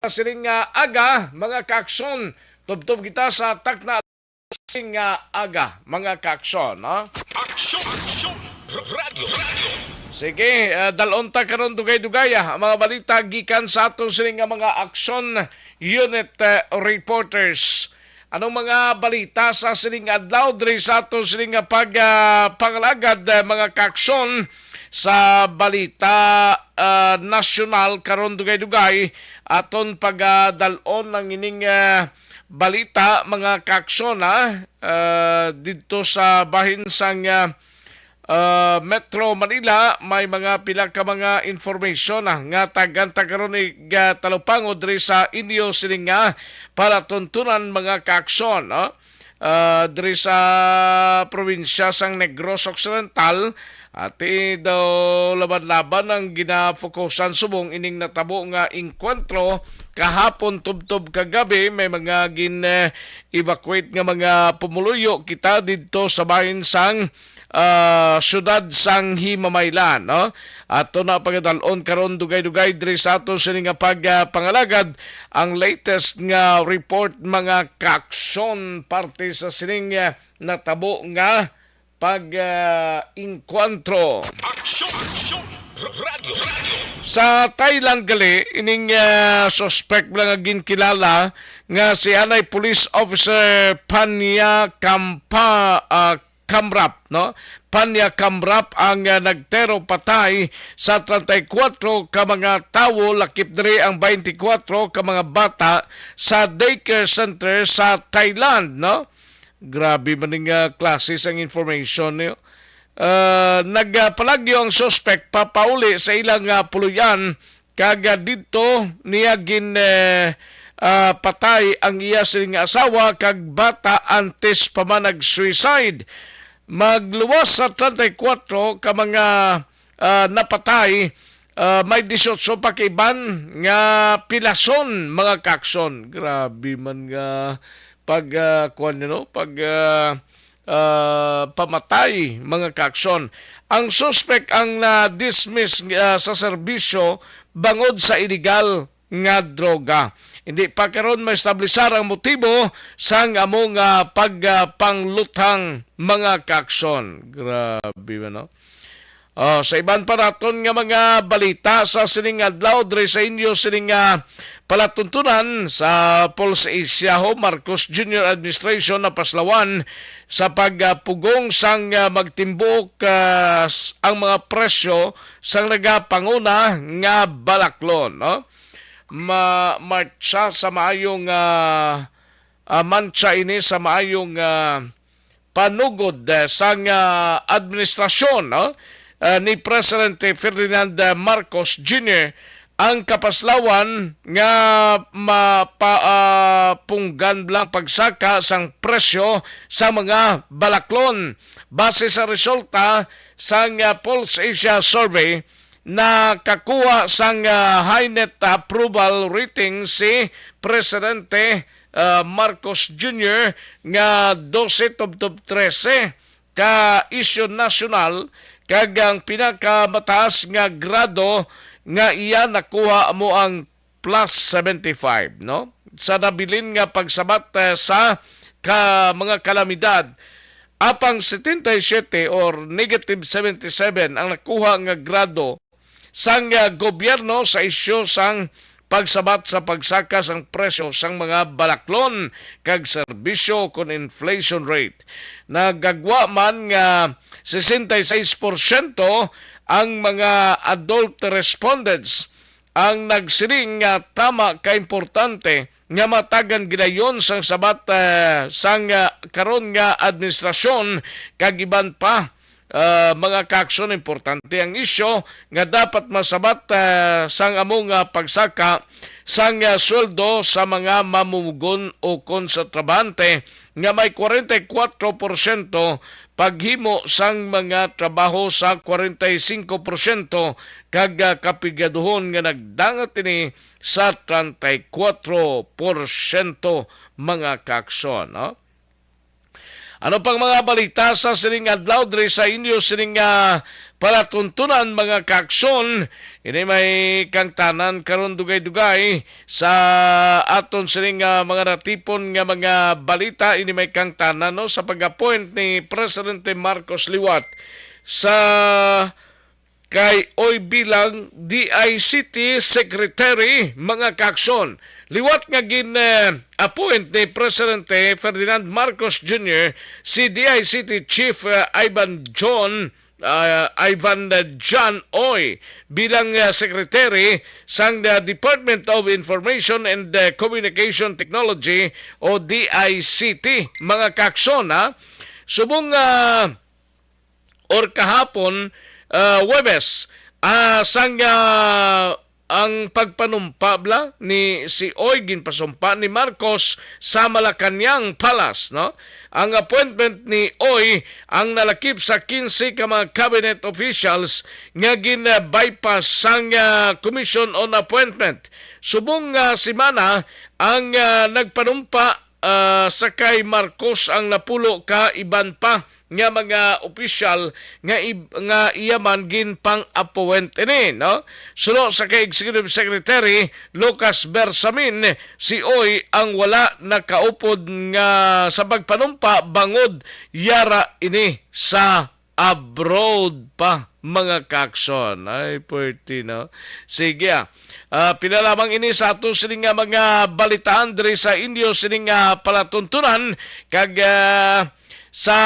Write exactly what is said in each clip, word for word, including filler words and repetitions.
sining nga aga, mga kaaksyon. Tubtob kita sa takna sining nga aga, mga kaaksyon, ha? Aksyon! Aksyon! Radyo! Radyo! Sige, ah, dalon ta karon dugay-dugay, ah, ang mga balita gikan sa ato sining nga mga aksyon unit, eh, reporters. Anong mga balita sa sining adlaw diri sa ato sining nga pag, ah, pangalagad, eh, mga kaaksyon sa balita, ah, nasyonal karon dugay-dugay? Aton pagadalon ang ining, ah, balita, mga kaaksyon, ha? Ah, didto sa bahin sang, ah, ah, Metro Manila, may mga pila ka mga information, ah, nga tagan ta karon ni, ah, talupango diri sa inyo sining nga palatuntunan, mga kaaksyon, no? Ah, diri sa probinsya sang Negros Occidental, ati daw laban-laban ang ginafokusan subong ining natabo nga engkwentro kahapon tubtob kagabi. May mga gin, eh, evacuate nga mga pumuluyo kita didto sa bahin sang, ah, siyudad sang Himamaylan, no? Ato na pagadalon karon dugay-dugay diri sa ato sini nga pag, ah, pangalagad ang latest nga report, mga kaaksyon, parte sa sining, ah, natabo nga pag, ah, engkwentro. Aksyon! Aksyon! Radyo! Radyo! Sa Thailand gali, ining, ah, suspect lang nga ginkilala nga si anay police officer Panya Kampa, ah, Kamrap, no? Panya Kamrap ang, ah, nagtero patay sa treinta y cuatro ka mga tawo, lakip diri ang twenty-four ka mga bata sa daycare center sa Thailand, no? Grabe man ning, ah, klase sang information niyo. Ah, nagpalagyo ang suspect papauli sa ilang, ah, puloy-an, kag, ah, didto niya gin, eh, ah, patay ang iya sining nga asawa kag bata antes pa man nag-suicide. Magluwas sa treinta y cuatro ka mga, ah, napatay, ah, may dieciocho pa ka iban nga pilason, mga kaaksyon. Grabe man nga pag, ah, kuwan, you know, pag, ah, ah, pamatay, mga kaaksyon. Ang suspek ang na-dismiss, ah, sa serbisyo bangod sa iligal nga droga. Hindi pa karon maestablisar ang motibo sang amo nga pag, ah, pangluthang, mga kaaksyon. Grabe man, no? Oh, sa iban pa naton nga mga balita sa sining adlaw, diri sa inyo sining nga palatuntunan, sa Pulse Asia ho, Marcos Junior Administration napaslawan sa pagpugong sang, ah, magtimbok, ah, s-, ang mga presyo sang nagapanguna nga balaklon, no? Ma-, martsa sa maayong, ah, ah, mantsa ini sa maayong, ah, panugod, eh, sang, ah, administrasyon, no? Ah, ni Presidente Ferdinand, ah, Marcos Junior ang kapaslawan nga mapa-, ah, punggan lang pagsaka sang presyo sa mga balaklon. Base sa resulta sang, ah, Pulse Asia Survey, nakakuha sang, ah, high net approval rating si Presidente, ah, Marcos Junior nga dose tubtob trese ka isyu nasyonal, kag ang pinakamataas nga grado nga iya nakuha amo ang plus seventy-five, no? Sa nabilin nga pagsabat, eh, sa ka, mga kalamidad, apang setenta y siete or negative seventy-seven ang nakuha nga grado sang, ah, gobyerno sa isyu sang pagsabat sa pagsaka sang presyo sang mga balaklon kag serbisyo kon inflation rate. Nagagwa man nga sesenta y seis porsyento ang mga adult respondents ang nagsiling nga tama ka importante nga matagan gilayon sang sabat, eh, sang, ah, karon nga administrasyon kag iban pa, ah, mga kaaksyon. Importante ang isyu nga dapat masabat, ah, sang amo nga pagsaka sang, ah, sweldo sa mga mamumugon ukon sa trabahante nga may kwarenta y kuwatro porsyento paghimo sang mga trabaho sa kwarenta y singko porsyento kag, ah, kapigaduhon nga nagdangat ini sa treinta y cuatro porsyento, mga kaaksyon, no? Ano pang mga balita sa sining adlaw diri sa inyo sining, ah, palatuntunan, mga kaaksyon? Ini may kangtanan karon dugay-dugay sa aton sining, ah, mga natipon nga mga balita. Ini may kangtanan, no, sa pag-appoint ni Presidente Marcos liwat sa kay Oy bilang D I C T Secretary, mga kaaksyon. Liwat nga gin, eh, appoint ni Presidente Ferdinand Marcos Junior si D I C T Chief, eh, Ivan John, ah, Ivan, eh, John Oy bilang, eh, Secretary sang, eh, Department of Information and, eh, Communication Technology o D I C T, mga kaaksyon, ha. Subong, ah, or kahapon, ah, Huwebes, ah, sang, ah, ang pagpanumpa bala ni si Oy ginpasumpa ni Marcos sa Malacañang Palace, no? Ang appointment ni Oy ang nalakip sa quince ka mga cabinet officials nga gin-bypass sang, ah, Commission on Appointment. Subong nga semana ang, ah, nagpanumpa, ah, sa kay Marcos ang napulo ka iban pa nga mga opisyal nga ib-, nga iya man ginpang-appoint ini, no? Suno sa kay Executive Secretary Lucas Bersamin, si Oy ang wala nakaupod nga sa pagpanumpa bangod yara ini sa abroad pa, mga kaaksyon. Ay, pwerte, no? Sige, ah. Ah, pila lamang ini sa ato sining nga mga balitaan diri sa inyo sining nga palatuntunan, kag, ah, sa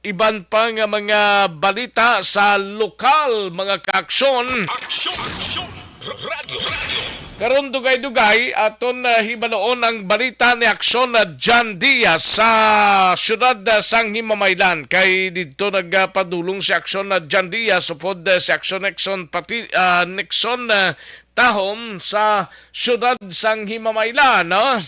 iban pa nga mga balita sa lokal, mga kaaksyon. Aksyon! Aksyon! Radyo! Radyo! Karon, dugay-dugay, aton, ah, hibaloon ang balita ni Aksyon na John Diaz sa siyudad, ah, sang Himamaylan. Kay didto nagapadulong si Aksyon na John Diaz upod, ah, si Aksyon Nixon pati, ah, Nixon, ah, Tahom sa siyudad sang Himamaylan, no?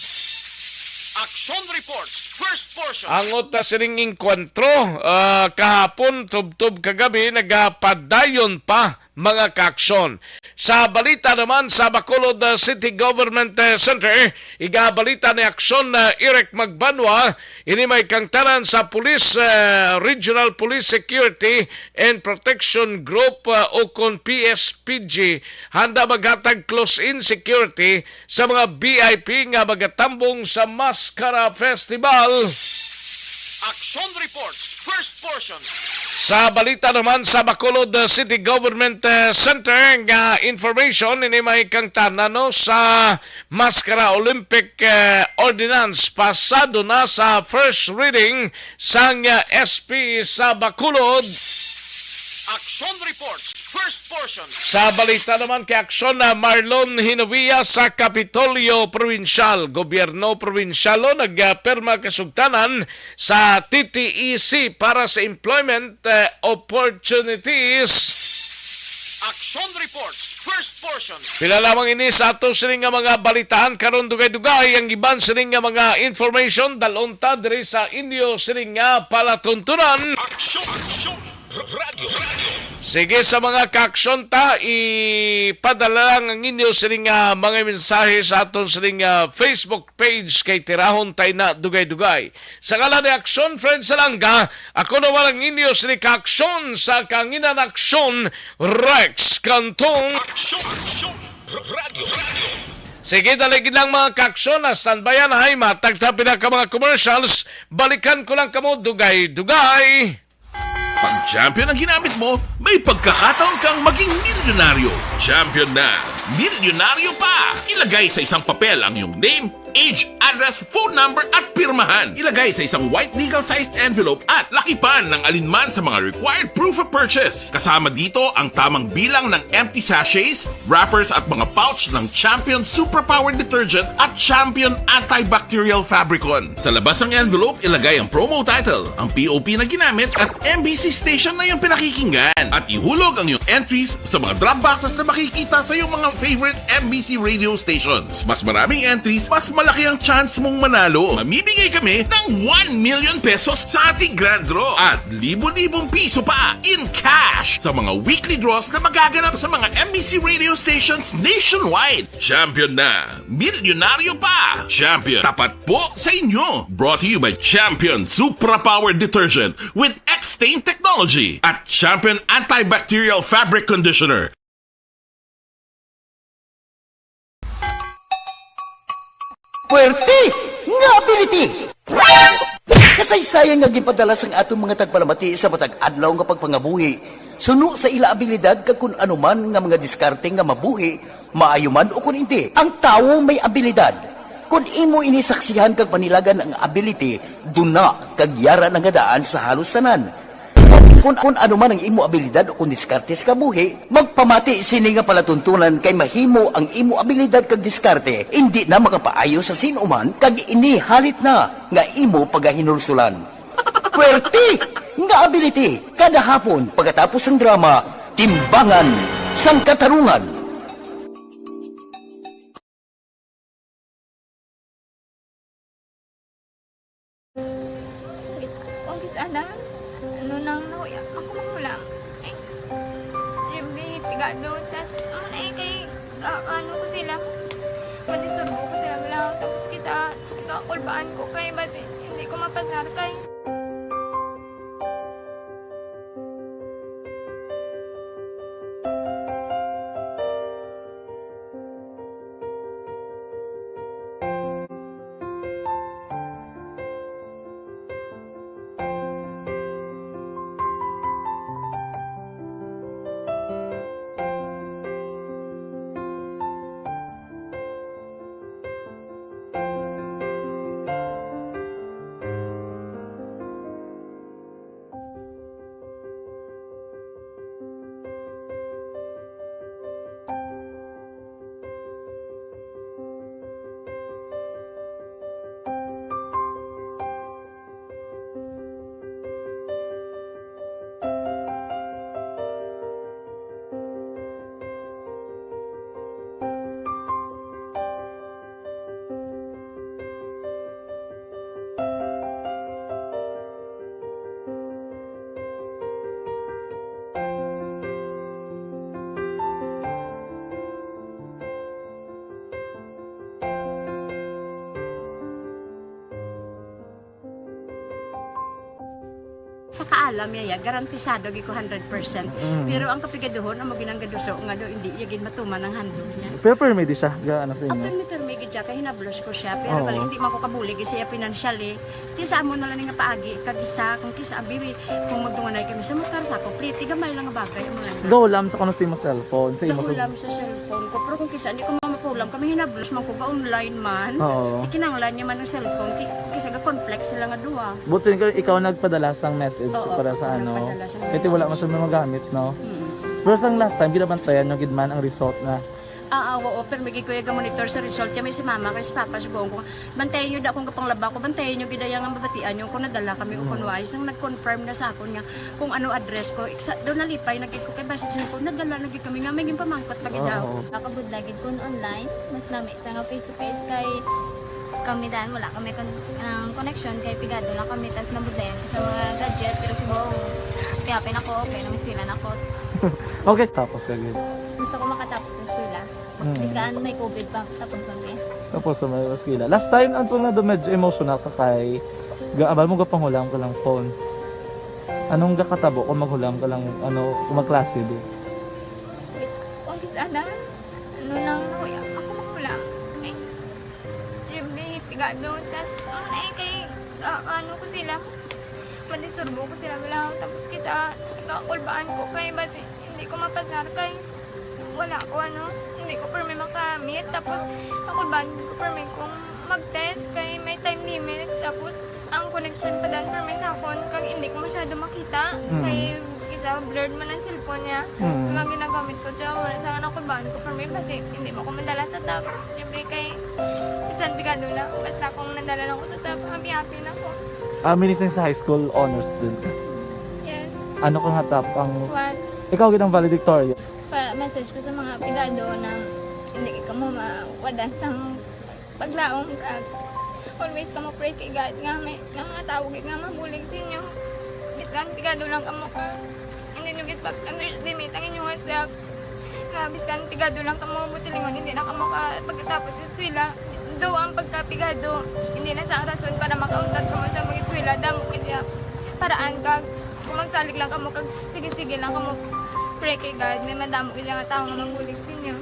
Action Report, first portion. Angot na sining engkwentro, ah, kahapon, tubtob kagabi, nagapadayon pa, mga kaaksyon. Sa balita naman sa Bacolod, ah, City Government, eh, Center, igabalita ni Aksyon na Eric Magbanwa, ini may kangtanan sa Police, eh, Regional Police Security and Protection Group, ah, o kon P S P G, handa maghatag close-in security sa mga V I P nga magatambong sa Mascara Festival. Action Report, first portion. Sa balita naman sa Bacolod, uh, City Government, uh, Center nga information, ini may kangtanan, no, sa Mascara Olympic, uh, Ordinance pasado na sa first reading sang, uh, S P sa Bacolod. Action Report, first portion. Sa balita naman kay Aksyon na Marlon Hinovia sa Kapitolyo Provincial, Gobyerno Provincial, o nagpirma kasugtanan sa T T E C para sa employment, eh, opportunities. Action Report, first portion. Pila lamang ini sa ato sining nga mga balitaan karon, dugay-dugay ang iban sining nga mga information, dalon ta diri sa inyo sining nga palatuntunan. Aksyon! Aksyon! Radyo! Radyo! Sige, sa mga kaaksyon ta, ipadala lang ang inyo sining nga mga mensahe sa aton sining nga Facebook page kay tirahon tay na dugay-dugay. Sa ngalan ni Aksyon, Fred Salanga, ako naman ang inyo sining kaaksyon sa Kanginan Aksyon, Rex Cantong. Aksyon! Aksyon! Radyo! Radyo! Sige, dali gid lang, mga kaaksyon, na standbyan, hay, matag ta pila ka mga commercials, balikan ko lang kamo dugay-dugay. Pag champion ang ginamit mo, may pagkakataon kang maging milyonaryo. Champion na, milyonaryo pa! Ilagay sa isang papel ang iyong name, age, address, phone number, at pirmahan. Ilagay sa isang white legal-sized envelope at lakipan ng alinman sa mga required proof of purchase. Kasama dito ang tamang bilang ng empty sachets, wrappers, at mga pouch ng Champion Superpower Detergent at Champion Antibacterial Fabricon. Sa labas ng envelope, ilagay ang promo title, ang P O P na ginamit, at M B C station na iyong pinakikinggan. At ihulog ang iyong entries sa mga drop boxes na makikita sa iyong mga favorite M B C radio stations. Mas maraming entries, mas Malaki ang chance mong manalo. Mamimigay kami ng one million pesos sa ating grand draw at libo-libong piso pa in cash sa mga weekly draws na magaganap sa mga M B C radio stations nationwide. Champion na! Milyonaryo pa! Champion, tapat po sa inyo! Brought to you by Champion Supra Power Detergent with X-Stain Technology at Champion Antibacterial Fabric Conditioner. Puwerte nga ability! Kasaysayan nga ginpadala sang aton mga tagpalamati sa matag adlaw nga pagpangabuhi, suno sa ila abilidad kag kun ano man nga mga diskarte nga mabuhi, maayo man o kun indi. Ang tawo may abilidad. Kun imo ini saksihan kag panilagan ang ability, duna kag yara na nga daan sa halos tanan. Kon, kon ano man ang imo abilidad o kon diskarte sa kabuhi, magpamati sini nga palatuntunan kay mahimo ang imo abilidad kag diskarte indi na makapaayo sa sin-o man kag ini halit na nga imo pagahinulsulan. Puwerte nga ability kada hapon pagkatapos sang drama, Timbangan sang Katarungan. Kung kis-a na, ano nang nahuya, makumakulang. Ay, Jimmy, pigado, tas, ano na eh, kay, ah, ano ko sila, madisturbo ko sila, wala, tapos kita, kakulbaan ko, kay, basi, hindi ko mapasar, kay, Sa kaalam niya, ya, garantisado gid ko hundred percent. Mm. Pero ang kapigaduhon, amo ginang gaduso nga do, hindi iya gid matuman ang handog niya. Pero permi di siya, ga, ano sa inyo? Ah, permi, permi gid siya, kay hinablos ko siya. Pero Oo. bali, hindi man ko kabulig siya financially. Ti sa amo na lang nga paagi, kag isa, kung kisa, abi, kung magdunganay kami sa motor, sa ako, pliti, gamay lang nga bagay, amo lang. Daw lang sa kuno sa imo cellphone, sa imo Daw lang sa cellphone ko, pero kung kisa, hindi ko mapahulam, kami hinablos man ko, ga-online man. Oo. Ikinanglan niya man ang cellphone, ti, kisa ga-conflict sila nga duha. But so, ikaw, ikaw nagpadala sang message Oo, para sa ako ano? nagpadala sang Kasi wala message. man siya magamit, no? Mm. Pero sang last time, ginabantayan nyo gid man ang result na Ah, ah, oo, pero may gikuya ga monitor sa result. Kami si mama, kay si papa, si buong ko. Bantayan nyo da akong kapanglaba ko, bantayan nyo gid ang mabatian nyo kung nadala kami o Mm. kung wala. Isang nag-confirm na sa akon nga kung ano address ko. Iksa, doon nalipay, nagig ko kay basi sa ko, nadala, nagig kami nga, may ginpamangkot pa gid Oo, daw. oo. Nakabudlay gid kun online, mas nami sa nga face to face kay kami dan, wala kami kon-, ang connection kay pigado lang kami, tas nabudlayan ko sa mga gadget, pero si Bong, kaya pinako, okay, namistilan ako. Okay, tapos ka gid. Gusto ko makatapos sa eskwela. Mm. Bis kaan may covid pa, tapos ang eh. Tapos sa may eskwela. Last time, ang tunga do medyo emotional ka kay, ga-, abal mo gapanghulam ka lang phone. Anong gakatabo kung maghulam ka lang, ano, kung magklase di? Wait, kung kis-a na, ano nang nahuya, ako maghulam. Ay, Jimmy, pigado, tas, ano na eh, kay, ah, ano ko sila, madisturbo ko sila, wala, tapos kita, kakulbaan ko, kay basi, hindi ko mapasar, kay, wala ko, ano, hindi ko permi makamit, tapos, kakulbaan ko permi kung mag-test, kay may time limit, tapos, ang connection pa dan permi sa akon, kag hindi ko masyado makita, Mm. kay isa blurred man ang cellphone niya. Mm. Kag ang ginagamit ko, tiyan mo na sa anak ko, baan ko permi, basi hindi mo ko madala sa top. Siyempre kay, bisan pigado na, basta kung nadala lang ko sa top, happy-happy na ko. Ah, minising sa high school, honor student ka? Yes. Ano ka nga top ang One. Ikaw gid ang valedictorian? Pa-message ko sa mga pigado na hindi ka mo mawadan sang Paglaom kag always kamo pray kay God nga may, nga mga tawo gid nga mabulig sa inyo. Bisan pigado lang kamo ka, hindi nyo gid pag-underestimate ang inyong self. Nga bisan pigado lang kamo, buot silingon, hindi na kamo ka pagkatapos sa eskwela. Do ang pagkapigado, hindi na sa rason para makauntat kamo sa mag-eskwela. Damo gid ya paraan kag kung magsalig lang kamo kag sige-sige lang kamo pray kay God, may madamo gid nga tawo nga mabulig sa inyo.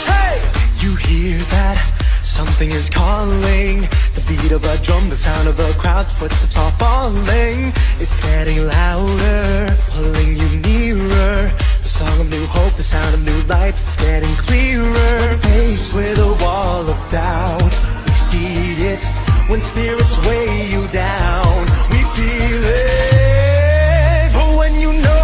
Hey! You hear that? Something is calling. The beat of a drum, the sound of a crowd, footsteps are falling. It's getting louder, pulling you nearer. The song of new hope, the sound of new life, it's getting clearer. When faced with a wall of doubt, we see it. When spirits weigh you down, we feel it. But when you know,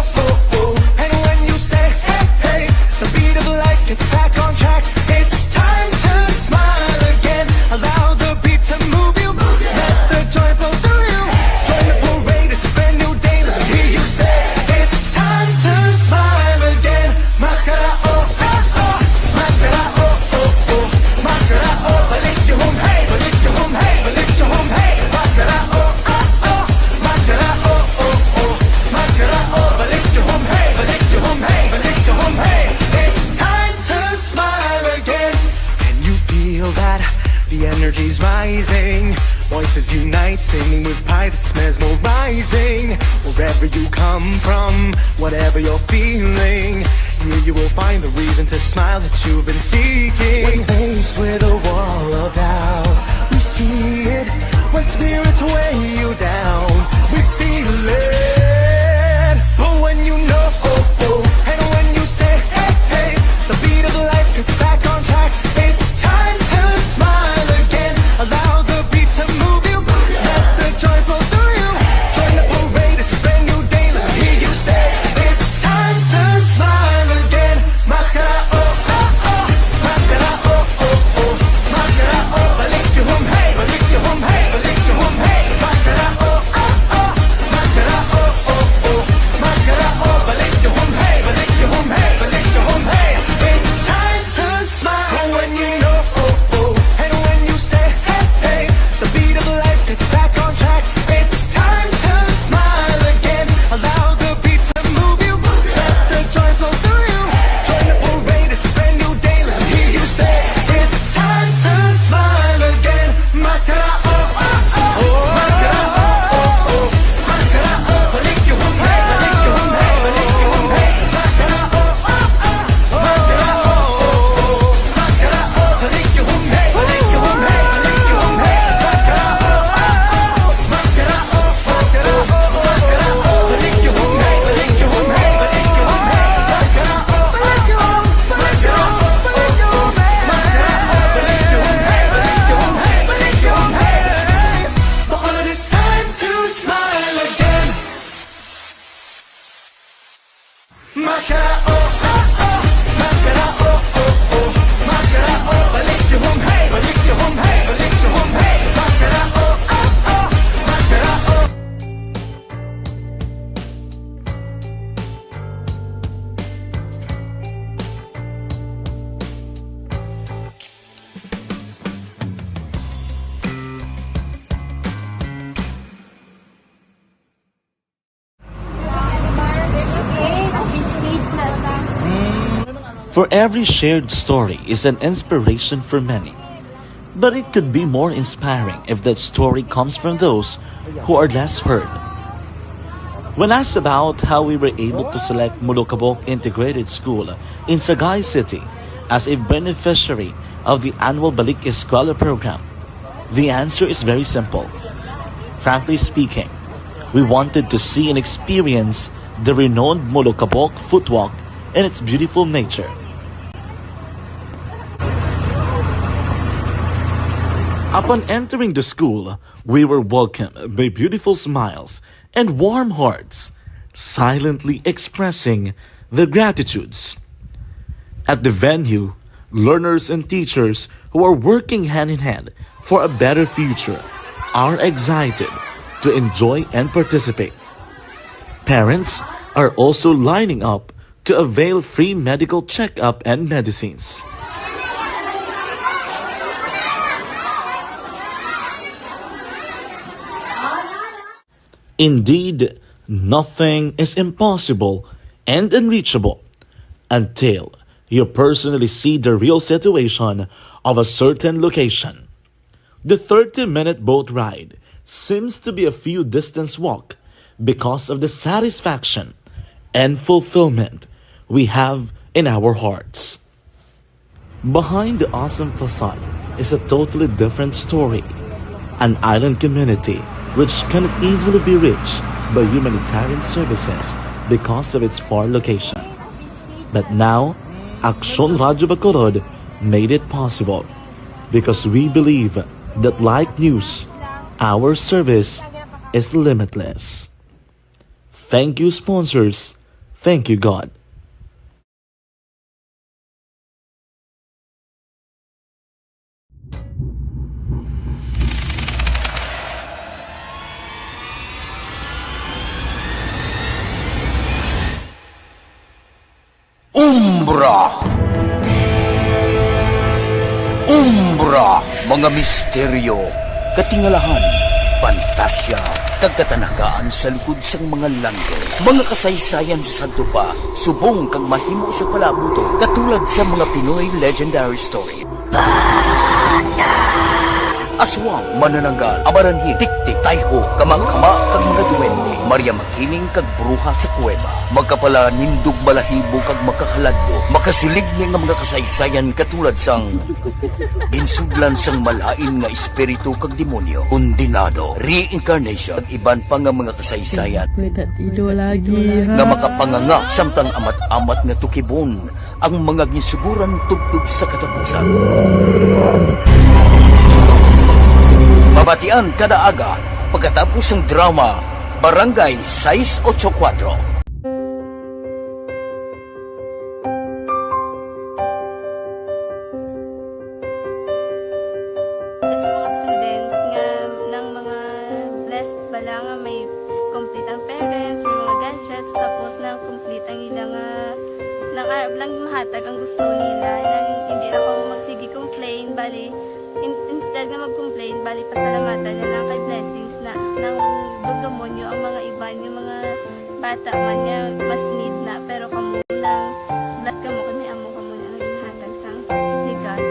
and when you say, hey, hey, the beat of life gets back on track. It's time to smile again. Allow the beat to move you. Let the joy flow through you. Join the parade, it's a brand new day. Let me hear you say, it's time to smile again. Maskara, oh, oh, oh. Maskara, oh, oh, oh. Maskara, oh, balik yung hum, hey, balik yung hum, hey, balik yung hum, hey. Maskara, oh, oh, oh. Maskara, oh, oh, oh. Maskara, oh, balik yung hum, hey, balik yung hum, hey, balik yung hum, hey. It's time to smile again. Can you feel that? The energy's rising. Voices unite, singing with pride, it's mesmerizing. Wherever you come from, whatever you're feeling, here you will find the reason to smile that you've been seeking. When faced with a wall of doubt, we see it. When spirits weigh you down, we feel it. But when you know, oh, oh, and when you say, hey, hey, the beat of life gets back on track. It's time to smile again. Allow the beat to move you. Let the joy flow through you. Join the parade, it's a brand new day. Let me hear you say, it's time to smile again. Maskara, oh, oh, oh. Maskara, oh, oh, oh. Maskara, oh, balik yung hum, hey, balik yung hum, hey, balik yung hum, hey. Maskara, oh, oh, oh. Maskara, oh, oh, oh. Maskara, oh, balik yung hum, hey, balik yung hum, hey, balik yung hum, hey. It's time to smile. When you know, oh, oh, and when you say, hey, hey, the beat of life gets back on track. It's time to smile again. Allow the beat to move you. Let the joy flow through you. Join the parade, it's a brand new day. Let me hear you say, it's time to smile again. Maskara, oh, oh, oh. Maskara, oh, oh, oh. Maskara, oh, balik yung hum, hey, balik yung hum, hey, balik yung hum, hey. Maskara, oh, oh, oh. Maskara, oh, oh, oh. Maskara, oh, balik yung hum, hey, balik yung hum, hey, balik yung hum, hey. Maskara, oh, oh, oh. Maskara, oh, oh, oh. Maskara, oh, balik yung hum, hey, balik yung hum, hey, balik yung hum, hey. Maskara, oh, oh, oh. Maskara, oh, oh, oh. Maskara, oh, balik yung hum, hey, balik yung hum, hey, balik yung hum, hey. Bacolod, it's time to smile again. Maskara, oh, oh, oh. Maskara, oh, oh, oh. Maskara, oh, balik yung hum, hey, balik yung hum, hey, balik yung hum, hey. Maskara, oh, oh, oh. Maskara, oh. For every shared story is an inspiration for many. But it could be more inspiring if that story comes from those who are less heard. When asked about how we were able to select Molokabok Integrated School in Sagay City as a beneficiary of the annual Balik Eskwela program, the answer is very simple. Frankly speaking, We wanted to see and experience the renowned Molokabok Footwalk and its beautiful nature. Upon entering the school, we were welcomed by beautiful smiles and warm hearts, silently expressing their gratitudes. At the venue, learners and teachers who are working hand in hand for a better future are excited to enjoy and participate. Parents are also lining up to avail free medical checkup and medicines. Indeed, nothing is impossible and unreachable until you personally see the real situation of a certain location. The thirty-minute boat ride seems to be a few distance walk because of the satisfaction and fulfillment we have in our hearts. Behind the awesome facade is a totally different story. An island community which cannot easily be reached by humanitarian services because of its far location. But now, Aksyon Radyo Bacolod made it possible because we believe that like news, our service is limitless. Thank you, sponsors. Thank you, God. Umbra. Umbra, mga misteryo, katingalahan, pantasya, kag katanagaan sa likod sang mga langit. Mga kasaysayan sa sadto pa, subong kag mahimo sa palaabuton, katulad sa mga Pinoy legendary story. Aswang, manananggal, amaranhit, tiktik, tayho, kamangkama, kag mga duwende, Maria Makiling kag bruha sa kuweba, makapalanindog balahibo kag makahaladlok, makasiling ni nga mga kasaysayan katulad sang ginsudlan sang malain nga espiritu kag demonyo, kondenado, reincarnation, kag iban pa nga mga kasaysayan May tatido lagi, ha? nga makapanganga samtang amat-amat nga tukibon ang mga ginsuguran tubtob sa katapusan. Mabatian kada aga pagkatapos sang drama Barangay Sais Ocho Kuatro. Sa mga students nga nang mga blessed bala nga may complete ang parents, may mga gadgets, tapos na complete ang ila nga, nang arab lang mahatag ang gusto nila, nang hindi na kamo magsige complain, bali, in-, instead nga mag-complain, bali, pasalamatan na lang kay blessings na, nang dugdumon nyo ang mga iban, yung mga bata man nga mas need na, pero kamo lang, blessed kamo kay may amo kamo na nga ginhatag sang legal.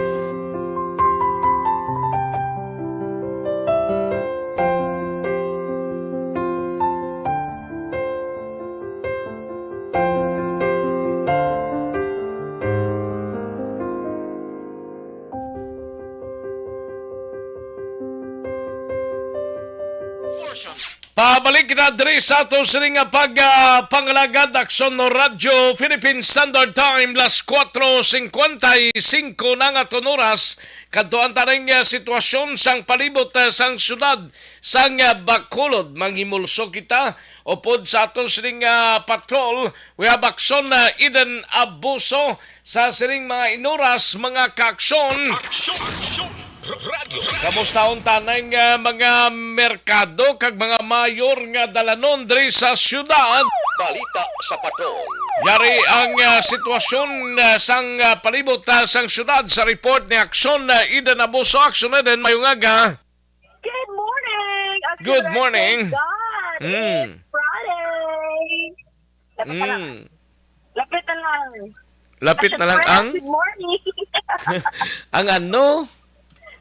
Pabalik na diri sa ato sini nga pag, ah, pangalagad, Aksyon Radyo Philippine Standard Time, las kuatro singkwenta y singko na nga aton oras. Kadto ang taning, ah, sitwasyon sang palibot, ah, sang syudad sang, ah, Bacolod. Manghimulso kita upod sa aton sining, ah, patrol. We have Aksyon, ah, Eden Abuso sa sining mga inuras, mga kaaksyon. Aksyon! Aksyon! Radyo. Kamusta ang tanang, ah, mga merkado kag mga mayor nga dalanon diri sa syudad? Balita sa Patrol. Yari ang, ah, sitwasyon, ah, sang, ah, palibot, ah, sang syudad sa report ni Aksyon, ah, Eden Abuso. Aksyon Eden, mayong aga. Good morning! Aksyon Good Eden, morning. God. Mm. It's Friday! Lapit na lang. Mm. Lapit na lang. Lapit na lang ang? Good morning. Ang ano?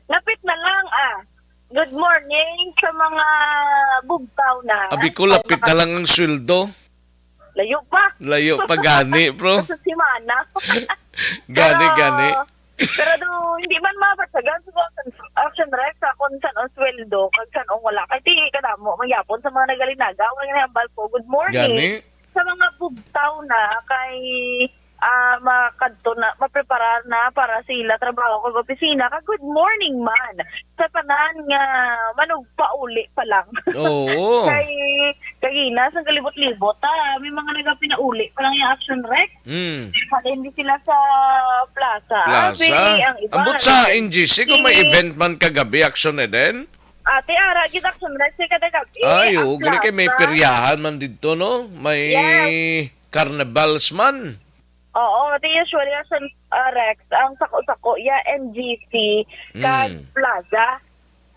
Lapit na lang, ah. Good morning sa mga bugtaw na. Abi ko, lapit na lang ang sweldo. Layo pa. Layo pa gani, bro. Sa semana. Gani, Pero, gani. Pero do, hindi man mabatyagan sa mga Action Rex sa kung san-o sweldo, kag san-o wala. Kay ti kadamo, magyapon sa mga nagalinaga. Wala nga hambal ko. Good morning. Gani? Sa mga bugtaw na kay, ah, makadto na, mapreparar na para sila trabaho kag opisina. Kag good morning man sa tanan nga manugpauli pa lang. Oo. Kay kagina sa kalibot-libot, ah, may mga nagapinauli pa lang yung Action Rex. Mm. Halin di sila sa plaza. Plaza. Abi, ang iba, Ambot sa halin N G C kung may si event man kagabi, Action Eden? Ate, ara, gid Action Rex, eh, kada gabi. Ay, Ang oo, gali kay may plaza. peryahan man didto, no? May Yes. carnivals man. Oo, ate, usually, Action, ah, Rex, ang sako-sako, ya, N G C, kag Mm. plaza.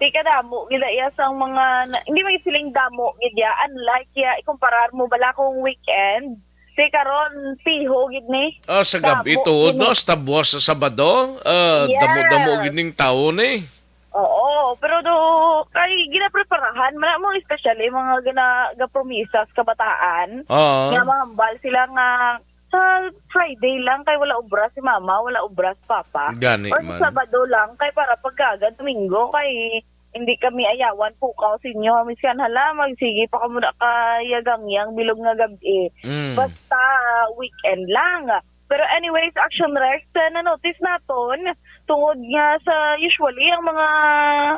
Ti kadamo gid iya sang mga na, hindi man gid siling damo gid iya, unlike iya ikumparar mo bala kung weekend. Ti karon piho gid ni. Ah, sa gabi Damo tuod, gid no? ni. Hasta buwas sa Sabado, ah, Yes. damo-damo gid ning tawo ni. Oo, pero do kay ginapreparahan man mo, especially mga gina gapromisa sa kabataan Ah. nga mahambal sila nga sa Friday lang kay wala obra si mama, wala obra si papa. Gani Or man. Sabado lang kay para pagkaga Domingo kay hindi kami ayawan pukaw sa inyo. Miskan hala, magsige pa kamo na kayagangyang bilog nga gabi. Mm. Basta weekend lang. Pero anyways, Action Rex, eh, na-notice naton, tungod nga sa usually ang mga,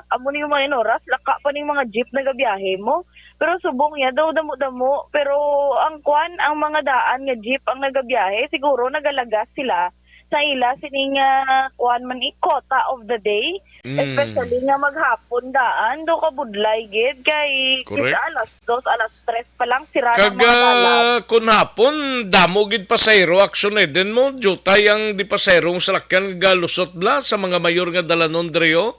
amo ni yung mga inoras, laka pa ning mga jeep nagabiyahe mo. Pero subong niya daw damo-damo. Pero ang kwan, ang mga daan nga jeep ang nagabiyahe, siguro nagalagas sila sa ila sining, ah, kwan man, i-, quota of the day. Mm. Especially nga maghapon daan, do kabudlay gid kay Correct. Kita alas dos, alas tres pa lang sira Kag, ang mga dalan. ah, kun hapon, damo gid pasahero, Action Eden, mo jutay ang di pasahero ang salakyan nga galusot bla sa mga mayor nga dalanon diri, oh.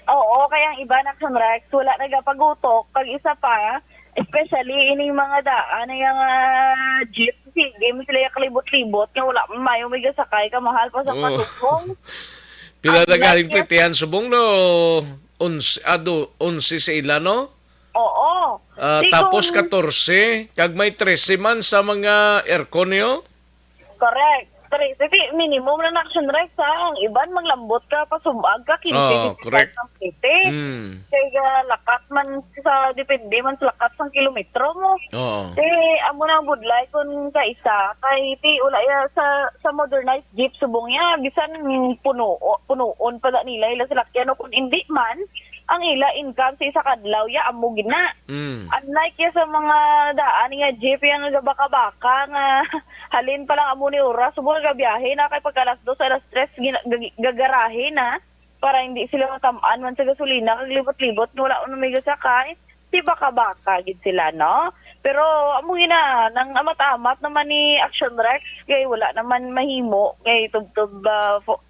Oo, kay ang iba na Action Rex, wala nagapagutok. Kag isa pa, especially ining mga daan, nga, ah, jeep, sige, mo sila kalibot-libot, nga wala man mayo may gasakay, kamahal pa sa Oo. pasubong. Pila Ang na galing light niya. Plitihan subong, no? Onse, ah, do, onse sa ila, no? Oo. Ah, Di tapos kung katorse, kag may trese man sa mga aircon niyo? Correct. Trese, di, minimum na na Action Rex, ha? Ang iban, maglambot ka, pasumag ka, quince, Oh, fifty correct. Ang trese. Mm. Kay, ah, lakat man sa, depende man sa lakat sang kilometro mo. Oo. Eh, amo na ang budlay kun kaisa, kay ti, wala ya sa, sa modernized jeep, subong ya, bisan puno, punuon pa da nila ila salakyan, o kun hindi man, ang ila income sa isa ka adlaw, ya, amo gina. Mm. Unlike ya sa mga daan nga jeep, yang gabaka-baka nga halin pa lang amo ni oras, subong gabiyahe na kay pagka alas dos, alas tres, gina-, gag-, gagarahe na para hindi sila matam-an man sa gasolina, kag libot-libot, wala man may gasakay. Di baka-baka gid sila, no? Pero amo gina, nang amat-amat naman ni Action Rex, kay wala naman mahimo, kay tubtob, ah, fo-,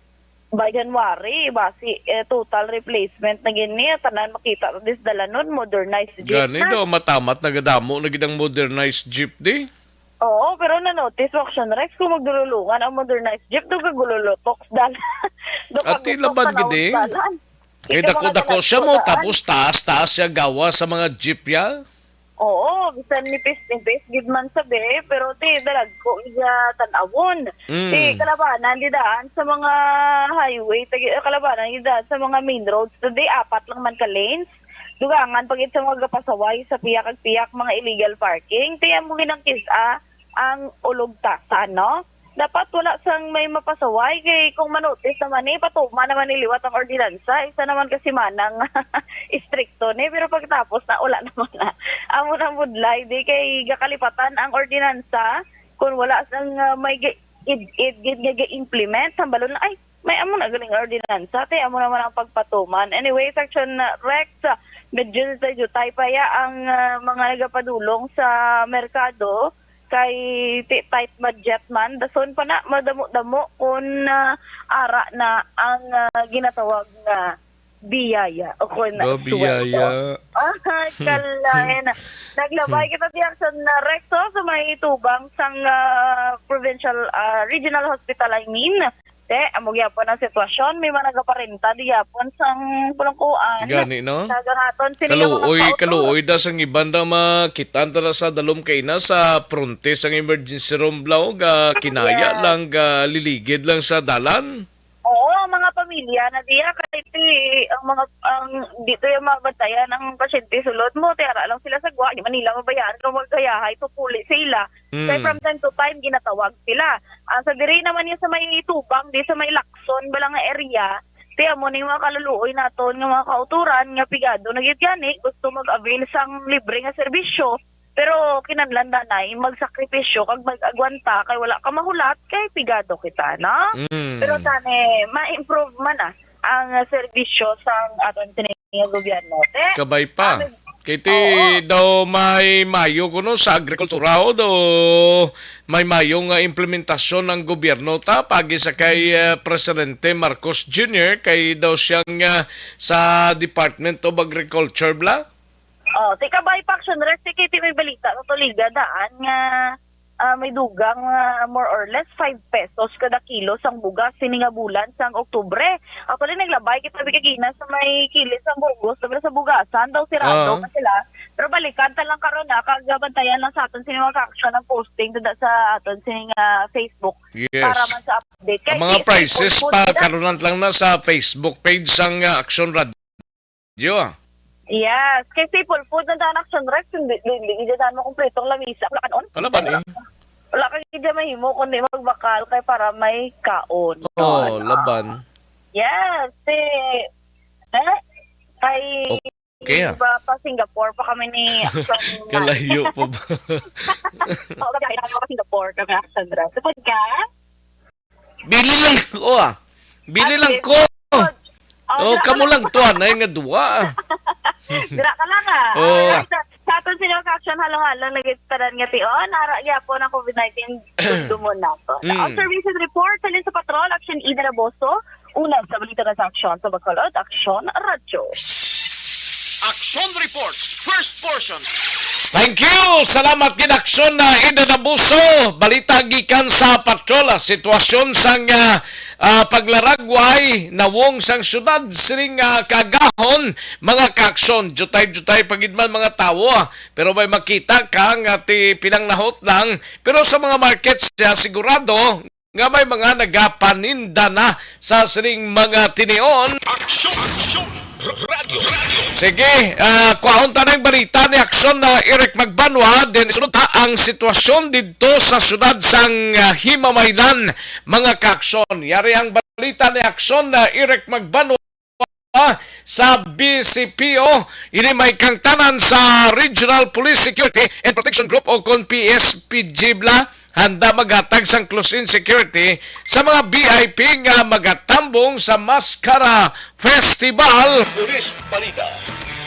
by January, basi, eh, total replacement na gid niya, tanan makita ta dis dalanon, modernized jeep Gani na. Daw, matamat nagadamo na gid ang modernized jeep di. Oo, pero na-notice mo, Action Rex, kung magdululungan ang modernized jeep, do gagululutok sa dalan. Do Ati kagutok laban sa gid eh. Dalan. Kay Ikaw, mga dako-dako siya mo, dalan. Tapos taas-taas siya gawa sa mga jeep ya. Oo, bisan nipis-nipis gid man sabi, pero ti dalagko iya tan-awon. Mm. Ti kalabanan di daan sa mga highway, tagi, eh, kalabanan di daan sa mga main roads, ti di apat lang man ka lanes. Dugangan pa gid sa mga gapasaway sa pihak kag pihak mga illegal parking. Ti amo ginangkis-a ang ulog tasa, no? Dapat wala sang may mapasaway kay kung manotis naman ni, patuman naman ni liwat ang ordinansa. Isa naman kasi manang istrikto ni, pero pagtapos na, wala naman na. Amo nang budlay, di kay gakalipatan ang ordinansa kung wala sang, ah, may gi-, id-, id-, gid nga gi-implement. Hambalon na, "Ay, may amo na galing ordinansa, te, amo naman ang pagpatuman." Anyway, Section, ah, Rex, ah, medyo jutay pa ya ang, ah, mga nagapadulong sa merkado kay ti-, tight budget man. Dason pa na, madamo-damo kung, ah, ara na ang, ah, ginatawag nga biyaya o kung Ba, sweldo. Biyaya. Ay, kalain. Naglabay Hmm. kita diyan sa na Rex, oh, sa may tubang sang, ah, provincial, ah, regional hospital, I mean. Te, amo gyapon ang sitwasyon. May mga nagaparenta di gyapon sang pulangkuan. Gani, no? Kag ang aton, sini nga mga Kaluoy, kautod. Kaluoy da sang iban da makitaan ta na sa dalom kaina sa fronte sang emergency room, blaw, ga kinaya Yes. lang, ga liligid lang sa dalan. Oo, ang Iya na diya, kay ti, ang mga, ang, di to yung mabantayan ang pasyente sulod mo, ti ara lang sila sa gwa, di man nila mabayaan kung magkayahay, pupuli sa ila. Kay Mm. from time to time, ginatawag sila. Ah, sa diri naman yung sa may tubang, di sa may Lacson, bala nga area, ti amo ning mga kaluluoy naton nga mga kauturan nga pigado na gyud gani, gusto mag-avail sang libre nga serbisyo, pero kinahanglan na magsakripisyo kag mag-agwanta kay wala ka mahulat kay pigado kita, no? Mm. Pero tani, ma-improve man na ang serbisyo sang aton sini nga gobyerno, te. Kabay pa. Ah, may Kay ti Oo. daw may mayo kuno sa agrikultura, o daw may mayo nga implementasyon ang gobyerno ta, pagi sa kay, eh, Presidente Marcos Junior, kay daw siyang, ah, sa Department of Agriculture, bla? Oh, ti kabay pa, Action Rex, ti kay ti may balita sa Tuliga daan nga, ah, may dugang, ah, more or less five pesos kada kilo sang bugas sini nga bulan sang Oktubre. Actually, naglabay kita bigagina sa may kilid sang Burgos, sobre sa bugasan daw sirado Ah. pa sila. Pero balikan ta lang karon na, kag bantayan lang sa aton sini mga ka-action ang posting dada sa aton sini nga Facebook Yes. para man sa update. Kay Ang mga si prices Apple pa, Food na karon lang na sa Facebook page sang, ah, Action Radio. Yes. Kay staple food na daan, Action Rex, hindi, hindi, hindi daan mo kompletong lamisa. Wala kanon? Wala ba ni? Wala ka gid mahimo kundi magbakal kay para may kaon. Oo, Yun. laban. Yes, si, eh, kay Okay, ah. iba pa Singapore pa kami ni Action Rex. Kalayo pa ba? Oo, biyahe na kami pa Singapore kami, Action Rex. Tupad ka? Bili lang ko, ah. Bili At lang least, ko. good. Oh, Oh, dira ka kamo lang lang. to, anay nga duwa, ah. Dira ka lang, ah. Oh. Alright, sa, sa aton sini ka-action, halo-halo, nagitanan nga ti, oh, nara gyapon ang COVID nineteen, dumdumon nato. Mm. Observation report, halin sa Patrol, Action Ida Raboso, una sa balita na sa Action sa Bacolod, Action Radyo. Action Report, first portion. Thank you. Salamat gid, Action na Ida Nabuso. Balita gikan sa patrol, ah, sitwasyon sang, ah, ah, paglaragway nawong sang syudad sining, ah, kaagahon, mga ka-action. Jutay-jutay pa gid man mga tawo, ah. Pero may makita ka nga ti pinangnahot lang. Pero sa mga markets siya, sigurado nga may mga nagapaninda na sa sining mga tinion. Aksyon! Aksyon! R-, Radyo! Radyo! Sige, ah, kuhaon ta ng balita ni Aksyon na Eric Magbanwa. Then isunod ta ang sitwasyon dito sa syudad sang, ah, Himamaylan, mga ka-aksyon. Yari ang balita ni Aksyon na Eric Magbanwa sa B C P O. Ini may kangtanan sa Regional Police Security and Protection Group o kon P S P G bla. Handa maghatag sang close-in security sa mga V I P nga magatambong sa Mascara Festival. Police Balita.